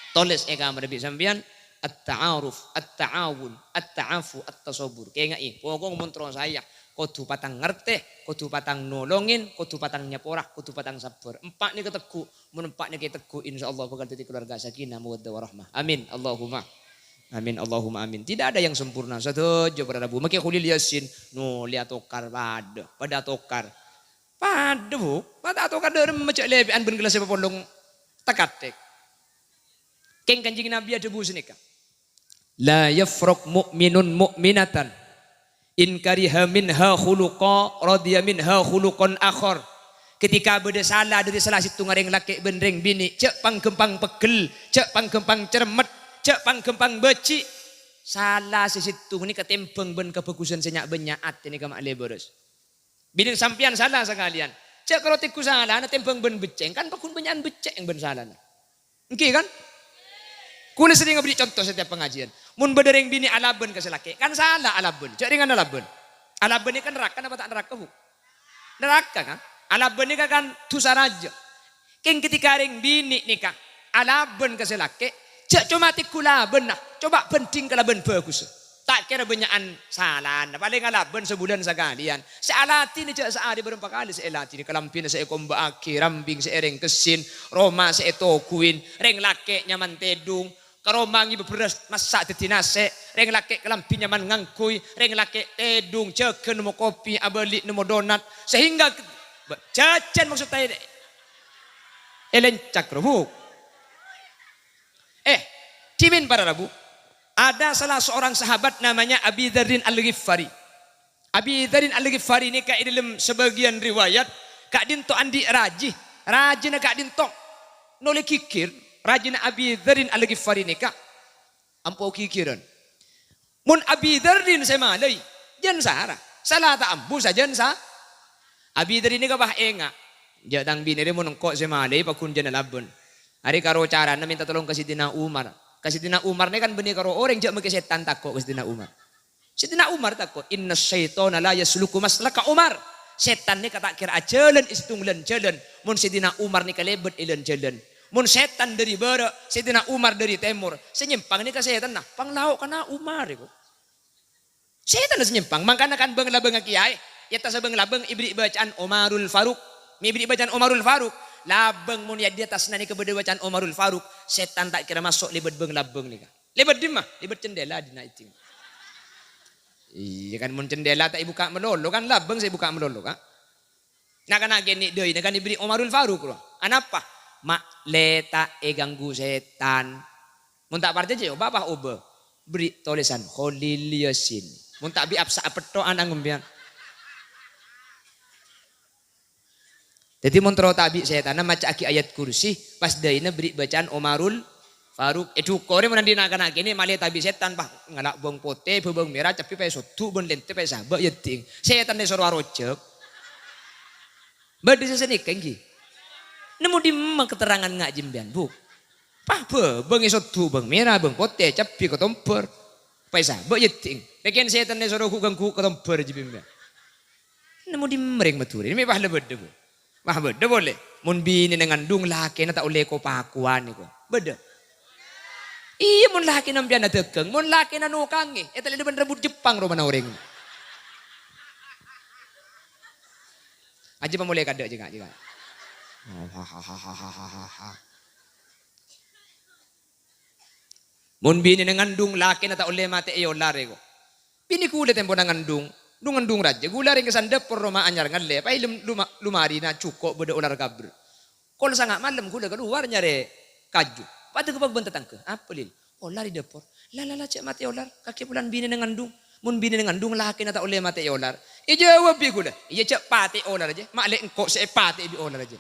Tolès è kamar bi' sampèyan, At-ta'aruf, at-ta'awun, at-ta'afu, at-tasabbur. Kaènga'è, pokok mon terro saè, kodhu patang ngartè, kodhu patang nolongin, kodhu patang nyapora, kodhu patang sabbhâr. Empa' nèka tegghu', mon empa' nèka tegghu', insyaallah bhâkal dhâddhi keluarga sakinah, mawaddah, warahmah. Amin. Allahumma. Amin. Allahumma amin. Tidak ada yang sempurna. Sadhâjâ para rabu. Makè Kholil Yasin, nolè atokar, padâ. Padâ atokar. Padâ, Bu. Padâ atokar dâ' remma jhâ' lèbâ'ân bân kellas sè papolong tèka-tèk. Kèng Kanjeng Nabi adhâbu sanèka, "La yafraq mu'minun mu'minatan in kariha minha khuluqa radiya minha khuluqan akhar." Ketika bâdâ sala dâri sala sèttonga rèng lakè' bân rèng binè', jhâ' pang-ghâmpang pegghel, jhâ' pang-ghâmpang cermet, jhâ' pang-ghâmpang bâjhi'. Sala sè sèttong nèka tèmbhâng bân kabhâghusân sè nya'-bânnya', atè nèka ma' lè bârâs. Binèn sampèyan sala sakalèyan. Jhâ' karo tèghu salana tèmbhâng bân beccèng, kan pagghun bânnya'an beccèng bân salana. Èngghi, kan? Kaulâ serrèng aberri' conto setiap pangajiyân. Mon bâdâ rèng binè' alabân ka sè lakè', kan sala alabân. Jhâ' rèngan alabân. Alabân nèka naraka napa ta' naraka, Bu? Naraka, kan? Alabân nèka kan dhusa rajâ. Kèng ketika rèng binè' nèka alabân ka sè lakè', jhâ' coma tèghu labânna, coba bhândhing kalabân bhâghussa. Ta' kèra bânnya'an salana, palèng alabân sabulân sakalèyan. Sè aladhinè jhâ' saarè bârâmpa kalè sè èladhinè, kalambhina sè èkombâ'aghi, rambing sè èrèngkessin, roma sè ètoghuwin, rèng lakè' nyaman tèdung, ka roma ngibâ bherrâs massa' dhâddhi nasè', rèng lakè' kalambhi nyaman ngangghuy, rèng lakè' tèdung jâgâ nemmo kopi, abâli nemmo donat, sehingga ke-, ba-, jhâjhân maksud è-, èlèncak, ro, Bu. Eh, dhimèn para rabu, ada salah seorang sahabat namanya Abi Dzarrin Al-Ghifari. Abi Dzarrin Al-Ghifari nèka è dâlem sabâgiyân riwayat ka'dinto andi' rajhi, rajhina ka'dinto nolè ghighir, rajhina Abi Dzarrin Al-Ghifari nèka ampo ghighirân. Mon Abi Dzarrin sè malaè, jân sara. Sala ta' ambu sajân sa-, Abi Dzarrin nèka pas enga', "Jhâ' tang binè rè mon engko' sè malaè pagghun jân alabân." Arè karo carana mènta tolong ka Sayyidina Umar. Ka Sayyidina Umar nèka kan bânnè karo orèng jhâ' makè sètan tako' ka Sayyidina Umar. Sayyidina Umar tako', "Inna syaitana la yasluku maslaka Umar." Sètan nèka ta' kèra ajhâlân è sèttong lan-jhâlân. Mon Sayyidina Umar nèka lèbât è lan-jhâlân. Mon sètan dâri bârâ', Sayyidina Umar dâri tèmor. Sè nyèmpang nèka sètanna, panglaokanna Umar, èko. Sètanna sè nyèmpang, mangkana kan bâng-labângnga kèyaè, è attassa bâng-labâng èberri' bâcaan Omarul Faruq. Mè' èberri' bâcaan Omarul Faruq, labâng mon è attassa nèka bâdâ bâcaan Omarul Faruq, sètan ta' kèra maso' lèbât bâng-labâng nèka. Lèbât dimma? Lèbât cendhela dina èding. Iyâ kan, mon cendhela ta' èbukka' malolo kan, labâng sè èbukka' malolo, Ka'. Na'-kana' kènè' dâina kan èberri' Omarul Faruq, ro. Anapa? Ma' lè ta' èganggu sètan. Mon ta' parcajâ, yâ, bâ' obâ. Berri' tolèsan Kholil Yasin. Mon ta' bi' apsa apetto'an angombhiyân. Dhâddhi, mon terro ta' bi' sètanna maca'aghi ayat kursi, pas dâina berri' bâcaan Omarul Faruq. Èdhukorè mon andi' na'-kana' kènè' malè ta' bi' sètan, pas ngala' bâng potè, bhâbâng mèra, cabbhi pas èsoddhu', bân lèntè pas èsabâ', yâ ding. Sètanna èsoro arojhâk. Bâdâ sè sanèka, èngghi? Nemmo dimma katerrangan nga' jembhân, Bu? Pas bhâbâng èsoddhu', bâng mèra, bâng potè, cabbhi, katombhâr. Pas èsabâ', yâ ding. Rèken sètanna èsoro ghu-, ganggu katombhâr jembhân. Nemmo dimma rèng Madhurâ? Mè' pas la bâdâ, Bu. Pas bâdâ polè. Mon binèna ngandung, lakèna ta' ollè ko-pakowan, èko. Bâdâ? Iyâ, mon lakèna sampèyan adhâghâng, mon lakèna nokangè, ètallèna bân rambut Jepang romana orèng. Ajâ pamolè kadâ' jâ, Ka', jâ, Ka'. Mon binèna ngandung, lakèna ta' ollè matè'è olar, èko. Binè ghulâ tempona ngandung, dhu-ngandhung rajâ, ghulâ rèng kèsan dâpor roma anyar ngallè, pas è lem-, luma-, lomarina jhuko' bâdâ olar kabher. Kol sanga' malem ghulâ kalowar nyarè kaju. Pas adhâbu bân tatangghâ, "Apa, Lil? Olar è dâpor." "La, la, la, jhâ' matè'è olar. Kakè polana binèna ngandung. Mon binèna ngandung, lakèna ta' ollè matè'è olar." Èjâwâb bi' ghulâ, "Iyâ, jhâ' patè'è olar jâ. Ma' lè' engko' sè èpatè'è bi' olar jâ."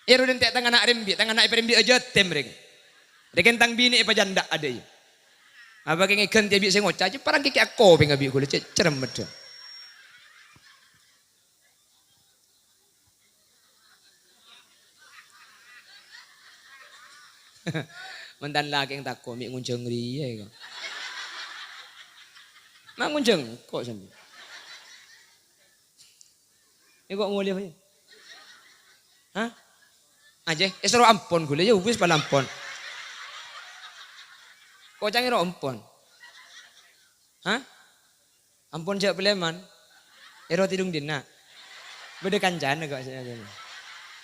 Ero' dântè' tang ana' rembi', tang ana' èparembi' ajâtèm rèng. Rèken tang binè èpajândhâ adâ, iyâ. Apa kèng èghântè bi' sè ngoca', "Jhâ' parang kèkè akopènga bi' ghulâ, cè', ceremmedda." Mantan lakèng tako' mè' ngonjhâng rèya, èko. Ma' ngonjhâng, kok sambi. Èko ngolè, Pak, yâ? Hah? Ajâ, èsoro ampon ghulâ, yâ wis, pala ampon. Koca'na ro ampon. Hah? Ampon jhâ' paleman. Ero tèdung dinna'. Bâdâ kancana kok sè ngajhâri.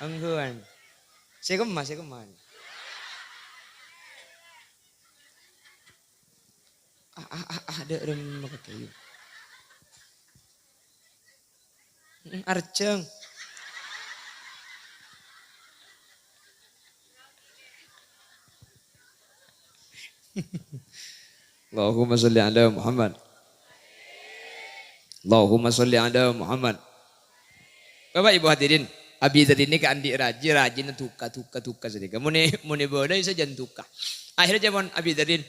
Ongghuwân. Sè kemma, sè kemma. Ah, ah, ah, ah, dâ' remma ka kayu. Mm, arjhâng. Allahumma sholli ala Muhammad. Allahumma sholli ala Muhammad. Bapak Ibu hadirin, Abi Dzar ini kan andi' rajhi, rajhina duka, duka, duka sanèka. Monè, monè bâlâi sajân duka. Akhirnya jhâman Abi Dzarin,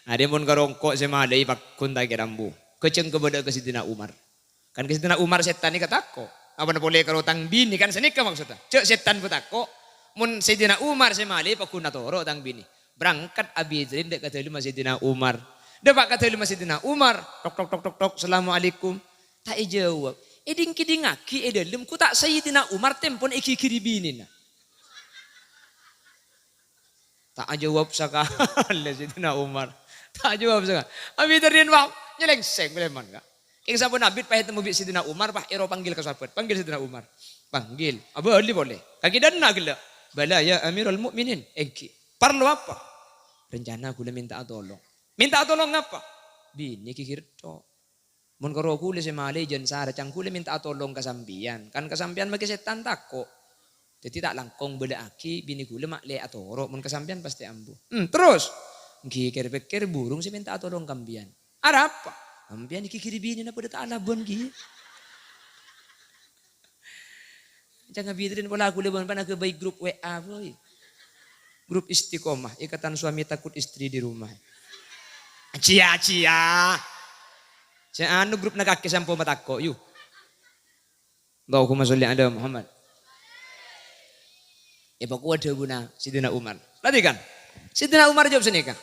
"Arè mon karongko' sè malaè pagghun ta' kèra ambu. Kajhâng kabâlâ ka Sidina Umar." Kan ka Sidina Umar sètan nèka tako'. Apana polè karo tang binè, kan sanèka maksodda. Jhâ' sètan bâ tako'. Mon Sidina Umar sè malaè pagghun atoro' tang binè. Berangkat Abi Dzarin dâ' ka dâlemma Sidina Umar. Dâpa' ka dâlemma Sidina Umar, tok, tok, tok, tok, tok, "Assalamualaikum." Ta' èjâwâb. Èdhing-kèdhingngaghi è dâlem, ghu ta' Sayyidina Umar tempona èghighiri binèna. Ta' ajâwâb sakalè Sayyidina Umar. Ta' ajâwâb sakalè. Abi Dzarin, wah, nyelèngsèng paleman, Ka'. Kèng sampon abit pas ètemmo bi' Sayyidina Umar, pas èro panggil ka sahabat. Panggil Sayyidina Umar. Panggil. Abâli polè. Kakè dânna' ghellâ'. "Bala ya Amirul Mukminin." "Èngghi." "Parlo apa?" "Rencana ghulâ mènta'a tolong." "Mènta'a tolong apa?" "Binè ghighir tho'." "Mon karo ghulâ sè malaè jân sara, can ghulâ mènta'a tolong ka sampèyan. Kan ka sampèyan makè sètan tako'. Dhâddhi ta' langkong bâlâ'aghi binè ghulâ ma' lè atoro', mon ka sampèyan pastè ambu." "Hmm, terros?" "Èngghi, kèr-pèkkèr burung sè mènta'a tolong ka sampèyan." "Arapa?" "Sampèyan èghighiri binèna padâ ta' alabân ghi." Can Abi Dzarin pola ghulâ bân pan aghâbây grup W A, boy. Grup istiqomah, ikatan suami takut istri di rumah. Cia-cia. Sè anu grupna kakè sampon matako', yu. Allahumma sholli ala Muhammad. Èpakowa dhâbuna Sidina Umar. Perhatikan. Sidina Umar jâwâb sanèka.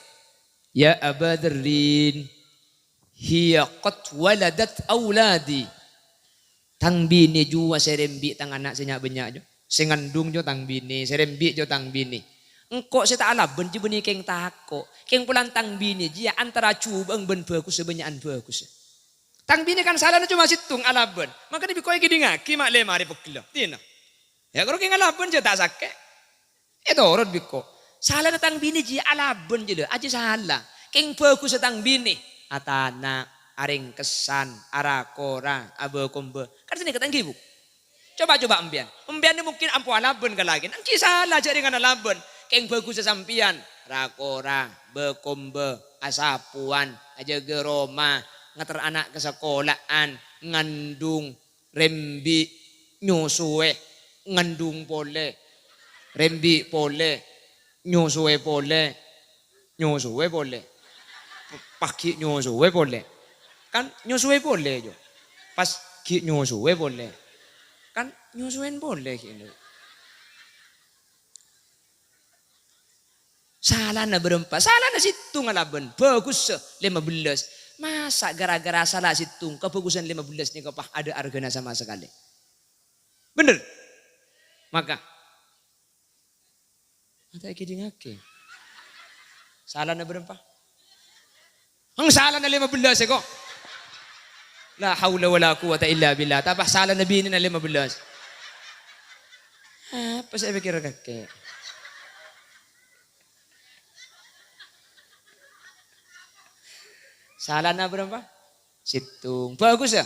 "Ya Aba Dzarrin, hiya qad waladat auladi." Tang binè jiyâ sè rembi' tang ana' sè nya'-bânnya' jiyâ. Sè ngandung jiyâ tang binè, sè rembi' jiyâ tang binè. Engko' sè ta' alabân jiyâ bânnè kèng tako'. Kèng polana tang binè jiyâ antara jhubâ'ân bân bhâghussâ bânnya'an bhâghussâ. Tang binè kan salana coma sèttong alabân. Mangkana bi' engko' èkèdhingngaghi ma' lè marè pegghellâ. Dina. Ya, karo kèng alabân jiyâ ta' sakè'. Ètorot bi' engko'. Salana tang binè jiyâ alabân jiyâ, lho, ajiyâ sala. Kèng bhâghussâ tang binè. Atana', arèngkessan, ara-kora, abâ-kombâ. Kan sanèka ta' èngghi, Bu? Coba-coba empèyan. Empèyan nè mungkin ampo alabân ka lakèna. Èngghi sala jhâ' rèng alabân. Kèng bhâghussâ sampèyan. Ra-kora, bâ-kombâ, asapowan, ajâgâ roma, ngater ana' ka sakola'an, ngandung, rembi', nyosoè, ngandung polè, rembi' polè, nyosoè polè, nyosoè polè, pas ghi' nyosoè polè, kan nyosoè polè, jiyâ, pas ghi' nyosoè polè, kan nyosoèn polè ghi'. Salana bârâmpa? Salana sèttong alabân, bhâghussâ lèma bellâs. Masa' ghârâ-ghârâ sala sèttong, kabhâghussân lèma bellâs nèka pas adâ' arghâna sama sakalè? Bhender? Maka, ta' èkèdhingngaghi. Salana bârâmpa? Eng, salana lèma bellâs èko. La haula wala quwwata illa billah. Tapah salana binèna lèma bellâs. Apa sè èpèkkèr kakè? Salana bârâmpa? Sèttong. Bhâghussâ?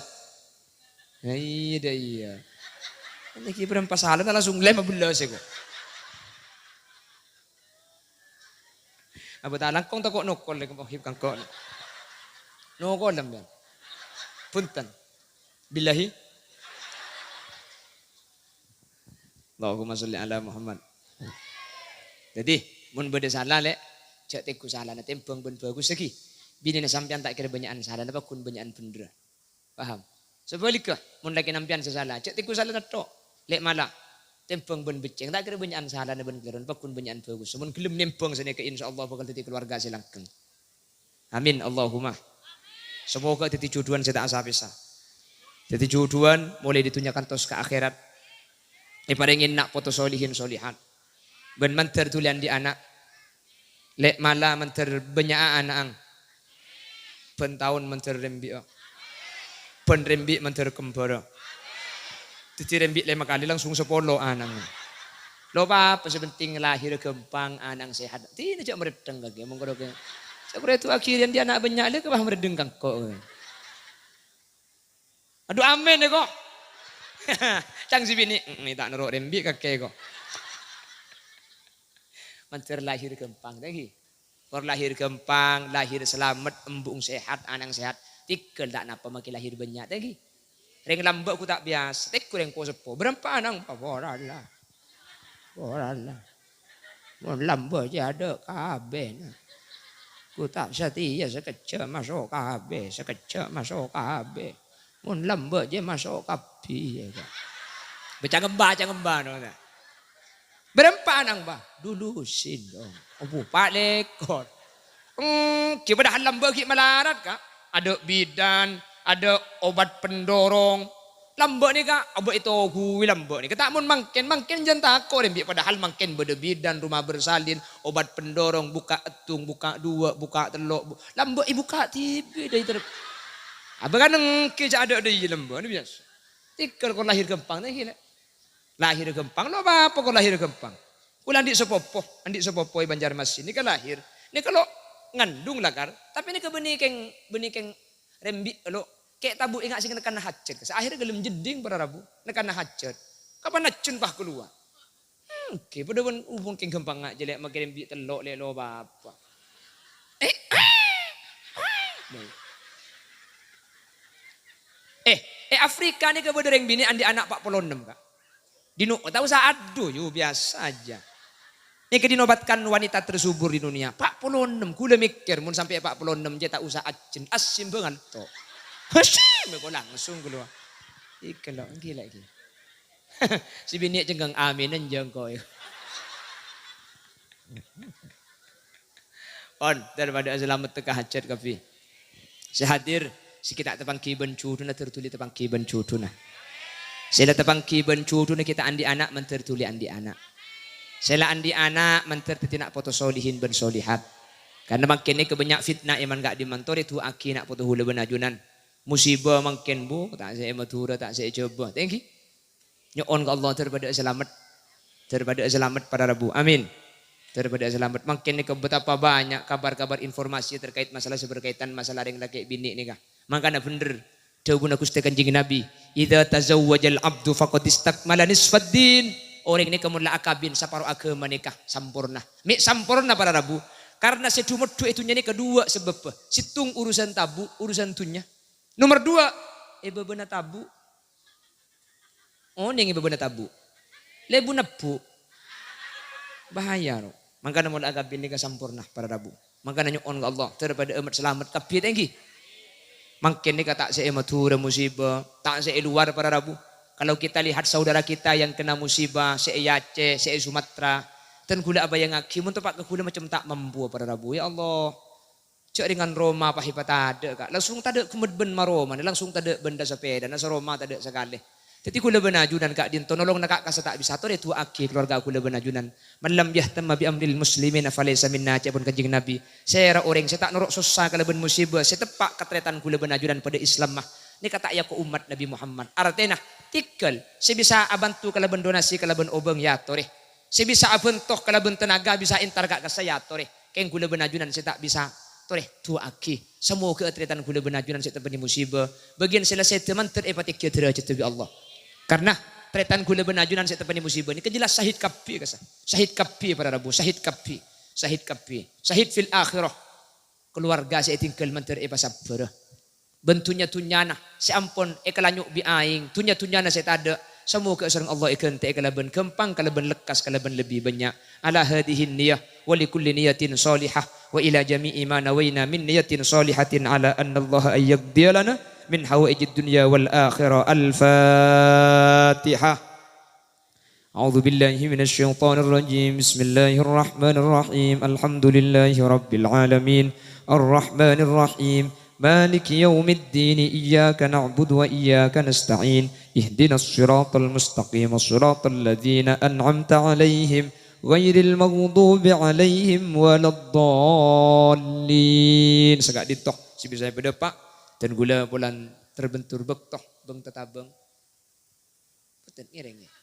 Nah, iyâ, dâ' iyâ. Nèkè bârâmpa salana langsung lèma bellâs èko. Apa ta' langkong tako' nokol lè kempohip kangko'. Nokol sampèyan. Bhunten. Billahi. Allahumma sholli ala Muhammad. Dhâddhi, mon bâdâ sala, Lè', jhâ' tèngghu salana, tèmbhâng bân bhâghussâ ghi. Binèna sampèyan ta' kèra bânnya'an salana, paggun bânnya'an bhendherrâ. Paham? Sabhâligghâ, mon lakèna sampèyan sè sala, jhâ' tèngghu salana tho'. Lè' mala, tèmbhâng bân beccèng, ta' kèra bânnya'an salana bân kèlèron, paggun bânnya'an bhâghussâ. Mon ghellem nèmbhâng sanèka, insyaallah bhâkal dhâddhi kalowarga sè langkeng. Amin, Allahumma. Samoga dhâddhi jhudhuwân sè ta' sa-pèsa. Dhâddhi jhudhuwân molaè è dhunnya kantos ka akhèrat. Èparèngè na' poto solihin solihat. Bân mandhâr dhuli andi' ana'. Lè' mala mandhâr bânnya'a ana'na. Bân taon mandhâr rembi'â. Bân rembi' mandhâr kembhârâ. Dhâddhi rembi' lèma kalè langsung sapolo ana'na. Lo' pa-apa, sè pentèng lahir ghâmpang, ana' sehat. Dhina jhâ' marèddhâng kakè, mongko rokè. Jhâ' kore tu akhirnya di ana' bânnya' lè kèbâ marèddhâng kangko'. Adu, amin, ya, ko'. Cang si binè', "Mm, ta' noro' rembi' kakè, ko'." Mandhâr lahir ghâmpang, ta' ghi. Kor lahir ghâmpang, lahir salamet, embu'na sehat, ana'na sehat. Tèghâl ta' napa makè lahir bânnya', ta' ghi. Rèng lambâ' ghu ta' biyasa, tèghâl rèng po-seppo. Bârâmpa ana', Pa'? Ora la. Ora la. Mon lambâ' jiyâ adâ' kabbhi, na. Ghu ta' satèya sakejjhâ' maso' kabbhi, sakejjhâ' maso' kabbhi. Mon lambâ' jiyâ maso' kabbhi, ya, ka. Bâca ngembâ, ca ngembâ, no, na. Bârâmpa ana', Pa'? Dulu sèn, dong. Obu, pa' lèkor. Èngghi, padahal lambâ' ghi' malarat, Ka'. Adâ' bidan, adâ' obat pendorong. Lambâ' nèka abâ' ètoguwi lambâ' nèka. Ta' mon mangkèn, mangkèn jân tako' rembi', padahal mangkèn bâdâ bidan, rumah bersalin, obat pendorong, buka' èddhung, buka' duwâ', buka' tello', bu-, lambâ' èbuka' dhibi' dâri ter-, abâ' kan èngghi jhâ' adâ' dâi lambâ' nèka biyasa. Tèghâl kor lahir ghâmpang, ta' ghi, lè'. Lahir ghâmpang, lo' pa-apa kor lahir ghâmpang. Kaulâ andi' sapopo, andi' sapopo è Banjarmasin nèka lahir. Nèka lo' ngandung lakar, tapè nèka bânnè kèng, bânnè kèng rembi' lo', kè' tabu' enga' sè nekkanna hajat. Sè akhirnya ghellem jeddhing para rabu, nekkanna hajat. Kapan ajjhân pas kalowar? Èngghi, padâ bân omor kèng ghâmpang nga' jâ' lè' makè rembi' tello' lè' lo' pa-apa. Eh, eh, è Afrika nèka bâdâ rèng binè' andi' ana' pa' polo ennem, Ka'. Dino ta' osa adu, yu, biasa aja. Nèka dinobatkan wanita tersubur di dunia. Pa' polo ennem, kaulâ mèkkèr mon sampè' pa' polo ennem jâ' ta' osa ajjhân, assimbângan to. Hasyim, kok langsung kalowar. Èngghi lo', èngghi lè' ghi. Sè binè' cengkeng, "Amin, enjâ' engko', yu." Pon, dâr-padâ'â salamet tekka hajat kabbhi. Sè hadir, sè ghi' ta' tapangghi bân jhudhuna, dâr dhuli tapangghi bân jhudhuna. Sè la tapangghi bân jhudhuna ghi' ta' andi' ana', mandhâr dhuli andi' ana'. Sè la andi' ana', mandhâr dhâddhi na' poto solihin bân solihat. Karna mangkèn nèka bânnya' fitna è man ka'dimman, torè du'aaghi na' poto kaulâ bân ajunan. Musibâ mangkèn, Bu, ta' sè è Madhurâ, ta' sè è Jhâbâ. Ta' èngghi? Nyo'on ka Allah dâr-padâ'â salamet. Dâr-padâ'â salamet para rabu. Amin. Dâr-padâ'â salamet. Mangkèn nèka betapa banyak kabar-kabar informasi terkait masalah sè berkaitan masalah rèng lakè' binè' nèka. Mangkana bhendher dhâbuna Ghustè Kanjeng Nabi, "Idza tazawwajal abdu faqad istakmala nisfad din." Orèng nèka mon la akabin saparo aghâma nèka samporna. Mè' samporna para rabu. Karna sè dhu-meddhu è dhunnya nèka duwâ' sabâbbhâ. Sèttong urusan tabu', urusan dhunnya. Nomer duwâ', è bâbâna tabu'. Onèng è bâbâna tabu'. Lèbu nebbhu'. Bahaya, ro. Mangkana mon la akabin nèka samporna para rabu. Mangkana nyo'on ka Allah, dâr-padâ'â met-salamet kabbhi ta' èngghi. Mangkèn nèka ta' sè è Madhurâ musibâ, ta' sè è luar para rabu. Kalau kita lihat saudara kita yang kena musibah, sè è Aceh, sè è Sumatera, dân ghulâ abhâjângaghi, mon teppa' ka ghulâ macem ta' mampu para rabu. Ya Allah, Jhâ' rèngan roma pas èpatadâ', Ka'. Langsung tadâ' ghummet bân maromana, langsung tadâ' bân dâ-sapèdana, saroma tadâ' sakalè. Dhâddhi ghulâ bân ajunan ka'dinto nolongna ka' kassa ta' bisa, torè du'aaghi kalowarga ghulâ bân ajunan. "Man lam yahtamma bi amril muslimina falaisa minna," ca'èpon Kanjeng Nabi. Sèra orèng sè ta' noro' sossa kalabân musibâ sè teppa' ka tarètan ghulâ bân ajunan padâ Islamma, nèka ta' èako ommat Nabi Muhammad. Artèna, tèghâl sè bisa abhânto kalabân donasi kalabân obâng, ya torè. Sè bisa abhânto kalabân tenaga bisa entar ka' kassa, ya torè. Kèng ghulâ bân ajunan sè ta' bisa, torè du'aaghi. Samoghâ tarètan ghulâ bân ajunan sè teppa' ènè musibâ, bâgiyân sè la sèdhâ mandhâr èpatèngghi dârâjhâddhâ bi' Allah. Karna tarètan ghulâ bân ajunan sè teppa' ènè musibâ nèka jelas sahid kabbhi, kassa. Sahid kabbhi para rabu, sahid kabbhi. Sahid kabbhi. Sahid fil akhirah. Kalowarga sè ètinggal mandhâr èpasabbhârâ. Bân dhunnya-dhunnyana sè ampon èkalanyo' bi' aèng, dhunnya-dhunnyana sè tadâ', samoghâ sareng Allah èghântè'è kalabân ghâmpang, kalabân lekkas, kalabân lebbi bânnya'. Ala hadzihin niyah, wa li kulli niyatin shalihah, wa ila jami'i ma nawaina min niyatin shalihatin ala annallaha an yaqdiya lana min hawaijid dunya wal akhirah. Al-Fatihah. أعوذ بالله من الشيطان الرجيم. بسم الله الرحمن الرحيم. الحمد لله رب العالمين. الرحمن الرحيم. مالك يوم الدين. إياك نعبد وإياك نستعين. اهدنا الصراط المستقيم. صراط الذين أنعمت عليهم ghairil maghdubi 'alaihim waladdallin. Sè ka'dinto sè bisa èpadhâpa', dân ghulâ polana terbentur bâkto, bâng-tatabâng. Bhunten, ngèrèng, yâ.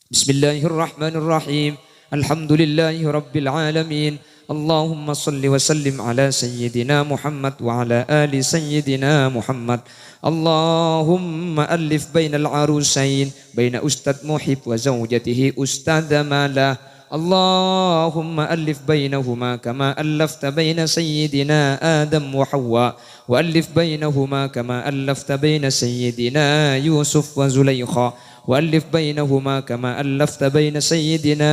Bismillahirrahmanirrahim. Alhamdulillahirabbil alamin. Allahumma shalli wa sallim ala sayyidina Muhammad wa ala ali sayyidina Muhammad. Allahumma allif bainal arusain, baina Ustadz Muhib wa zaujatihi Ustadzah Mala. Allahumma allif bainahuma kama allafta baina sayyidina Adam wa Hawa, wa allif bainahuma kama allafta baina sayyidina Yusuf wa Zulaikha, wa allif bainahuma kama allafta baina sayyidina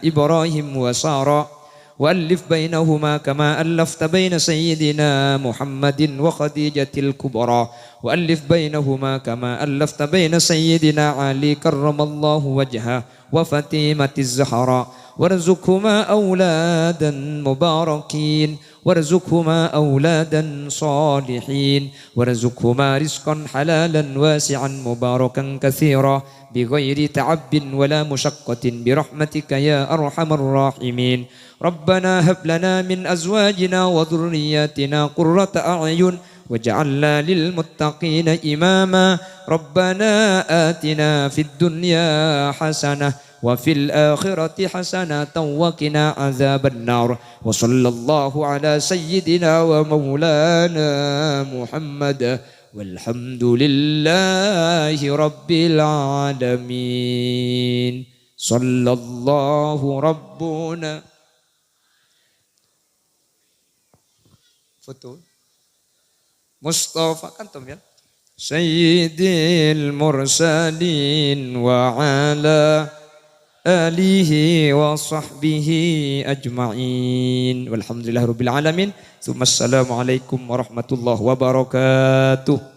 Ibrahim wa Sara, wa allif bainahuma kama allafta baina sayyidina Muhammadin wa Khadijatil Kubra, wa allif bainahuma kama allafta baina sayyidina Ali karramallahu wajhah wa Fatimatiz Zahra, warzuqhuma auladan mubarakin, warzuqhuma auladan salihin, warzuqhuma rizqan halalan wasi'an mubarakan katsira, bighairi ta'abbin wala musyaqqatin, birahmatika ya arhamar rahimin. Rabbana hab lana min azwajina wa dzurriyyatina qurrata a'yun waj'alna lil muttaqina imama. Rabbana atina fid dunya hasanah wa fil akhirati hasanatan wa qina adzabannar. Wa sallallahu ala sayyidina wa maulana Muhammad. Walhamdulillahi rabbil alamin. Sallallahu rabbuna. Foto. Mustafa, kantom, yâ. Sayyidil mursalin wa ala alihi wa sahbihi ajma'in. Walhamdulillahirabbil alamin. Tsumma assalamualaikum warahmatullahi wabarakatuh.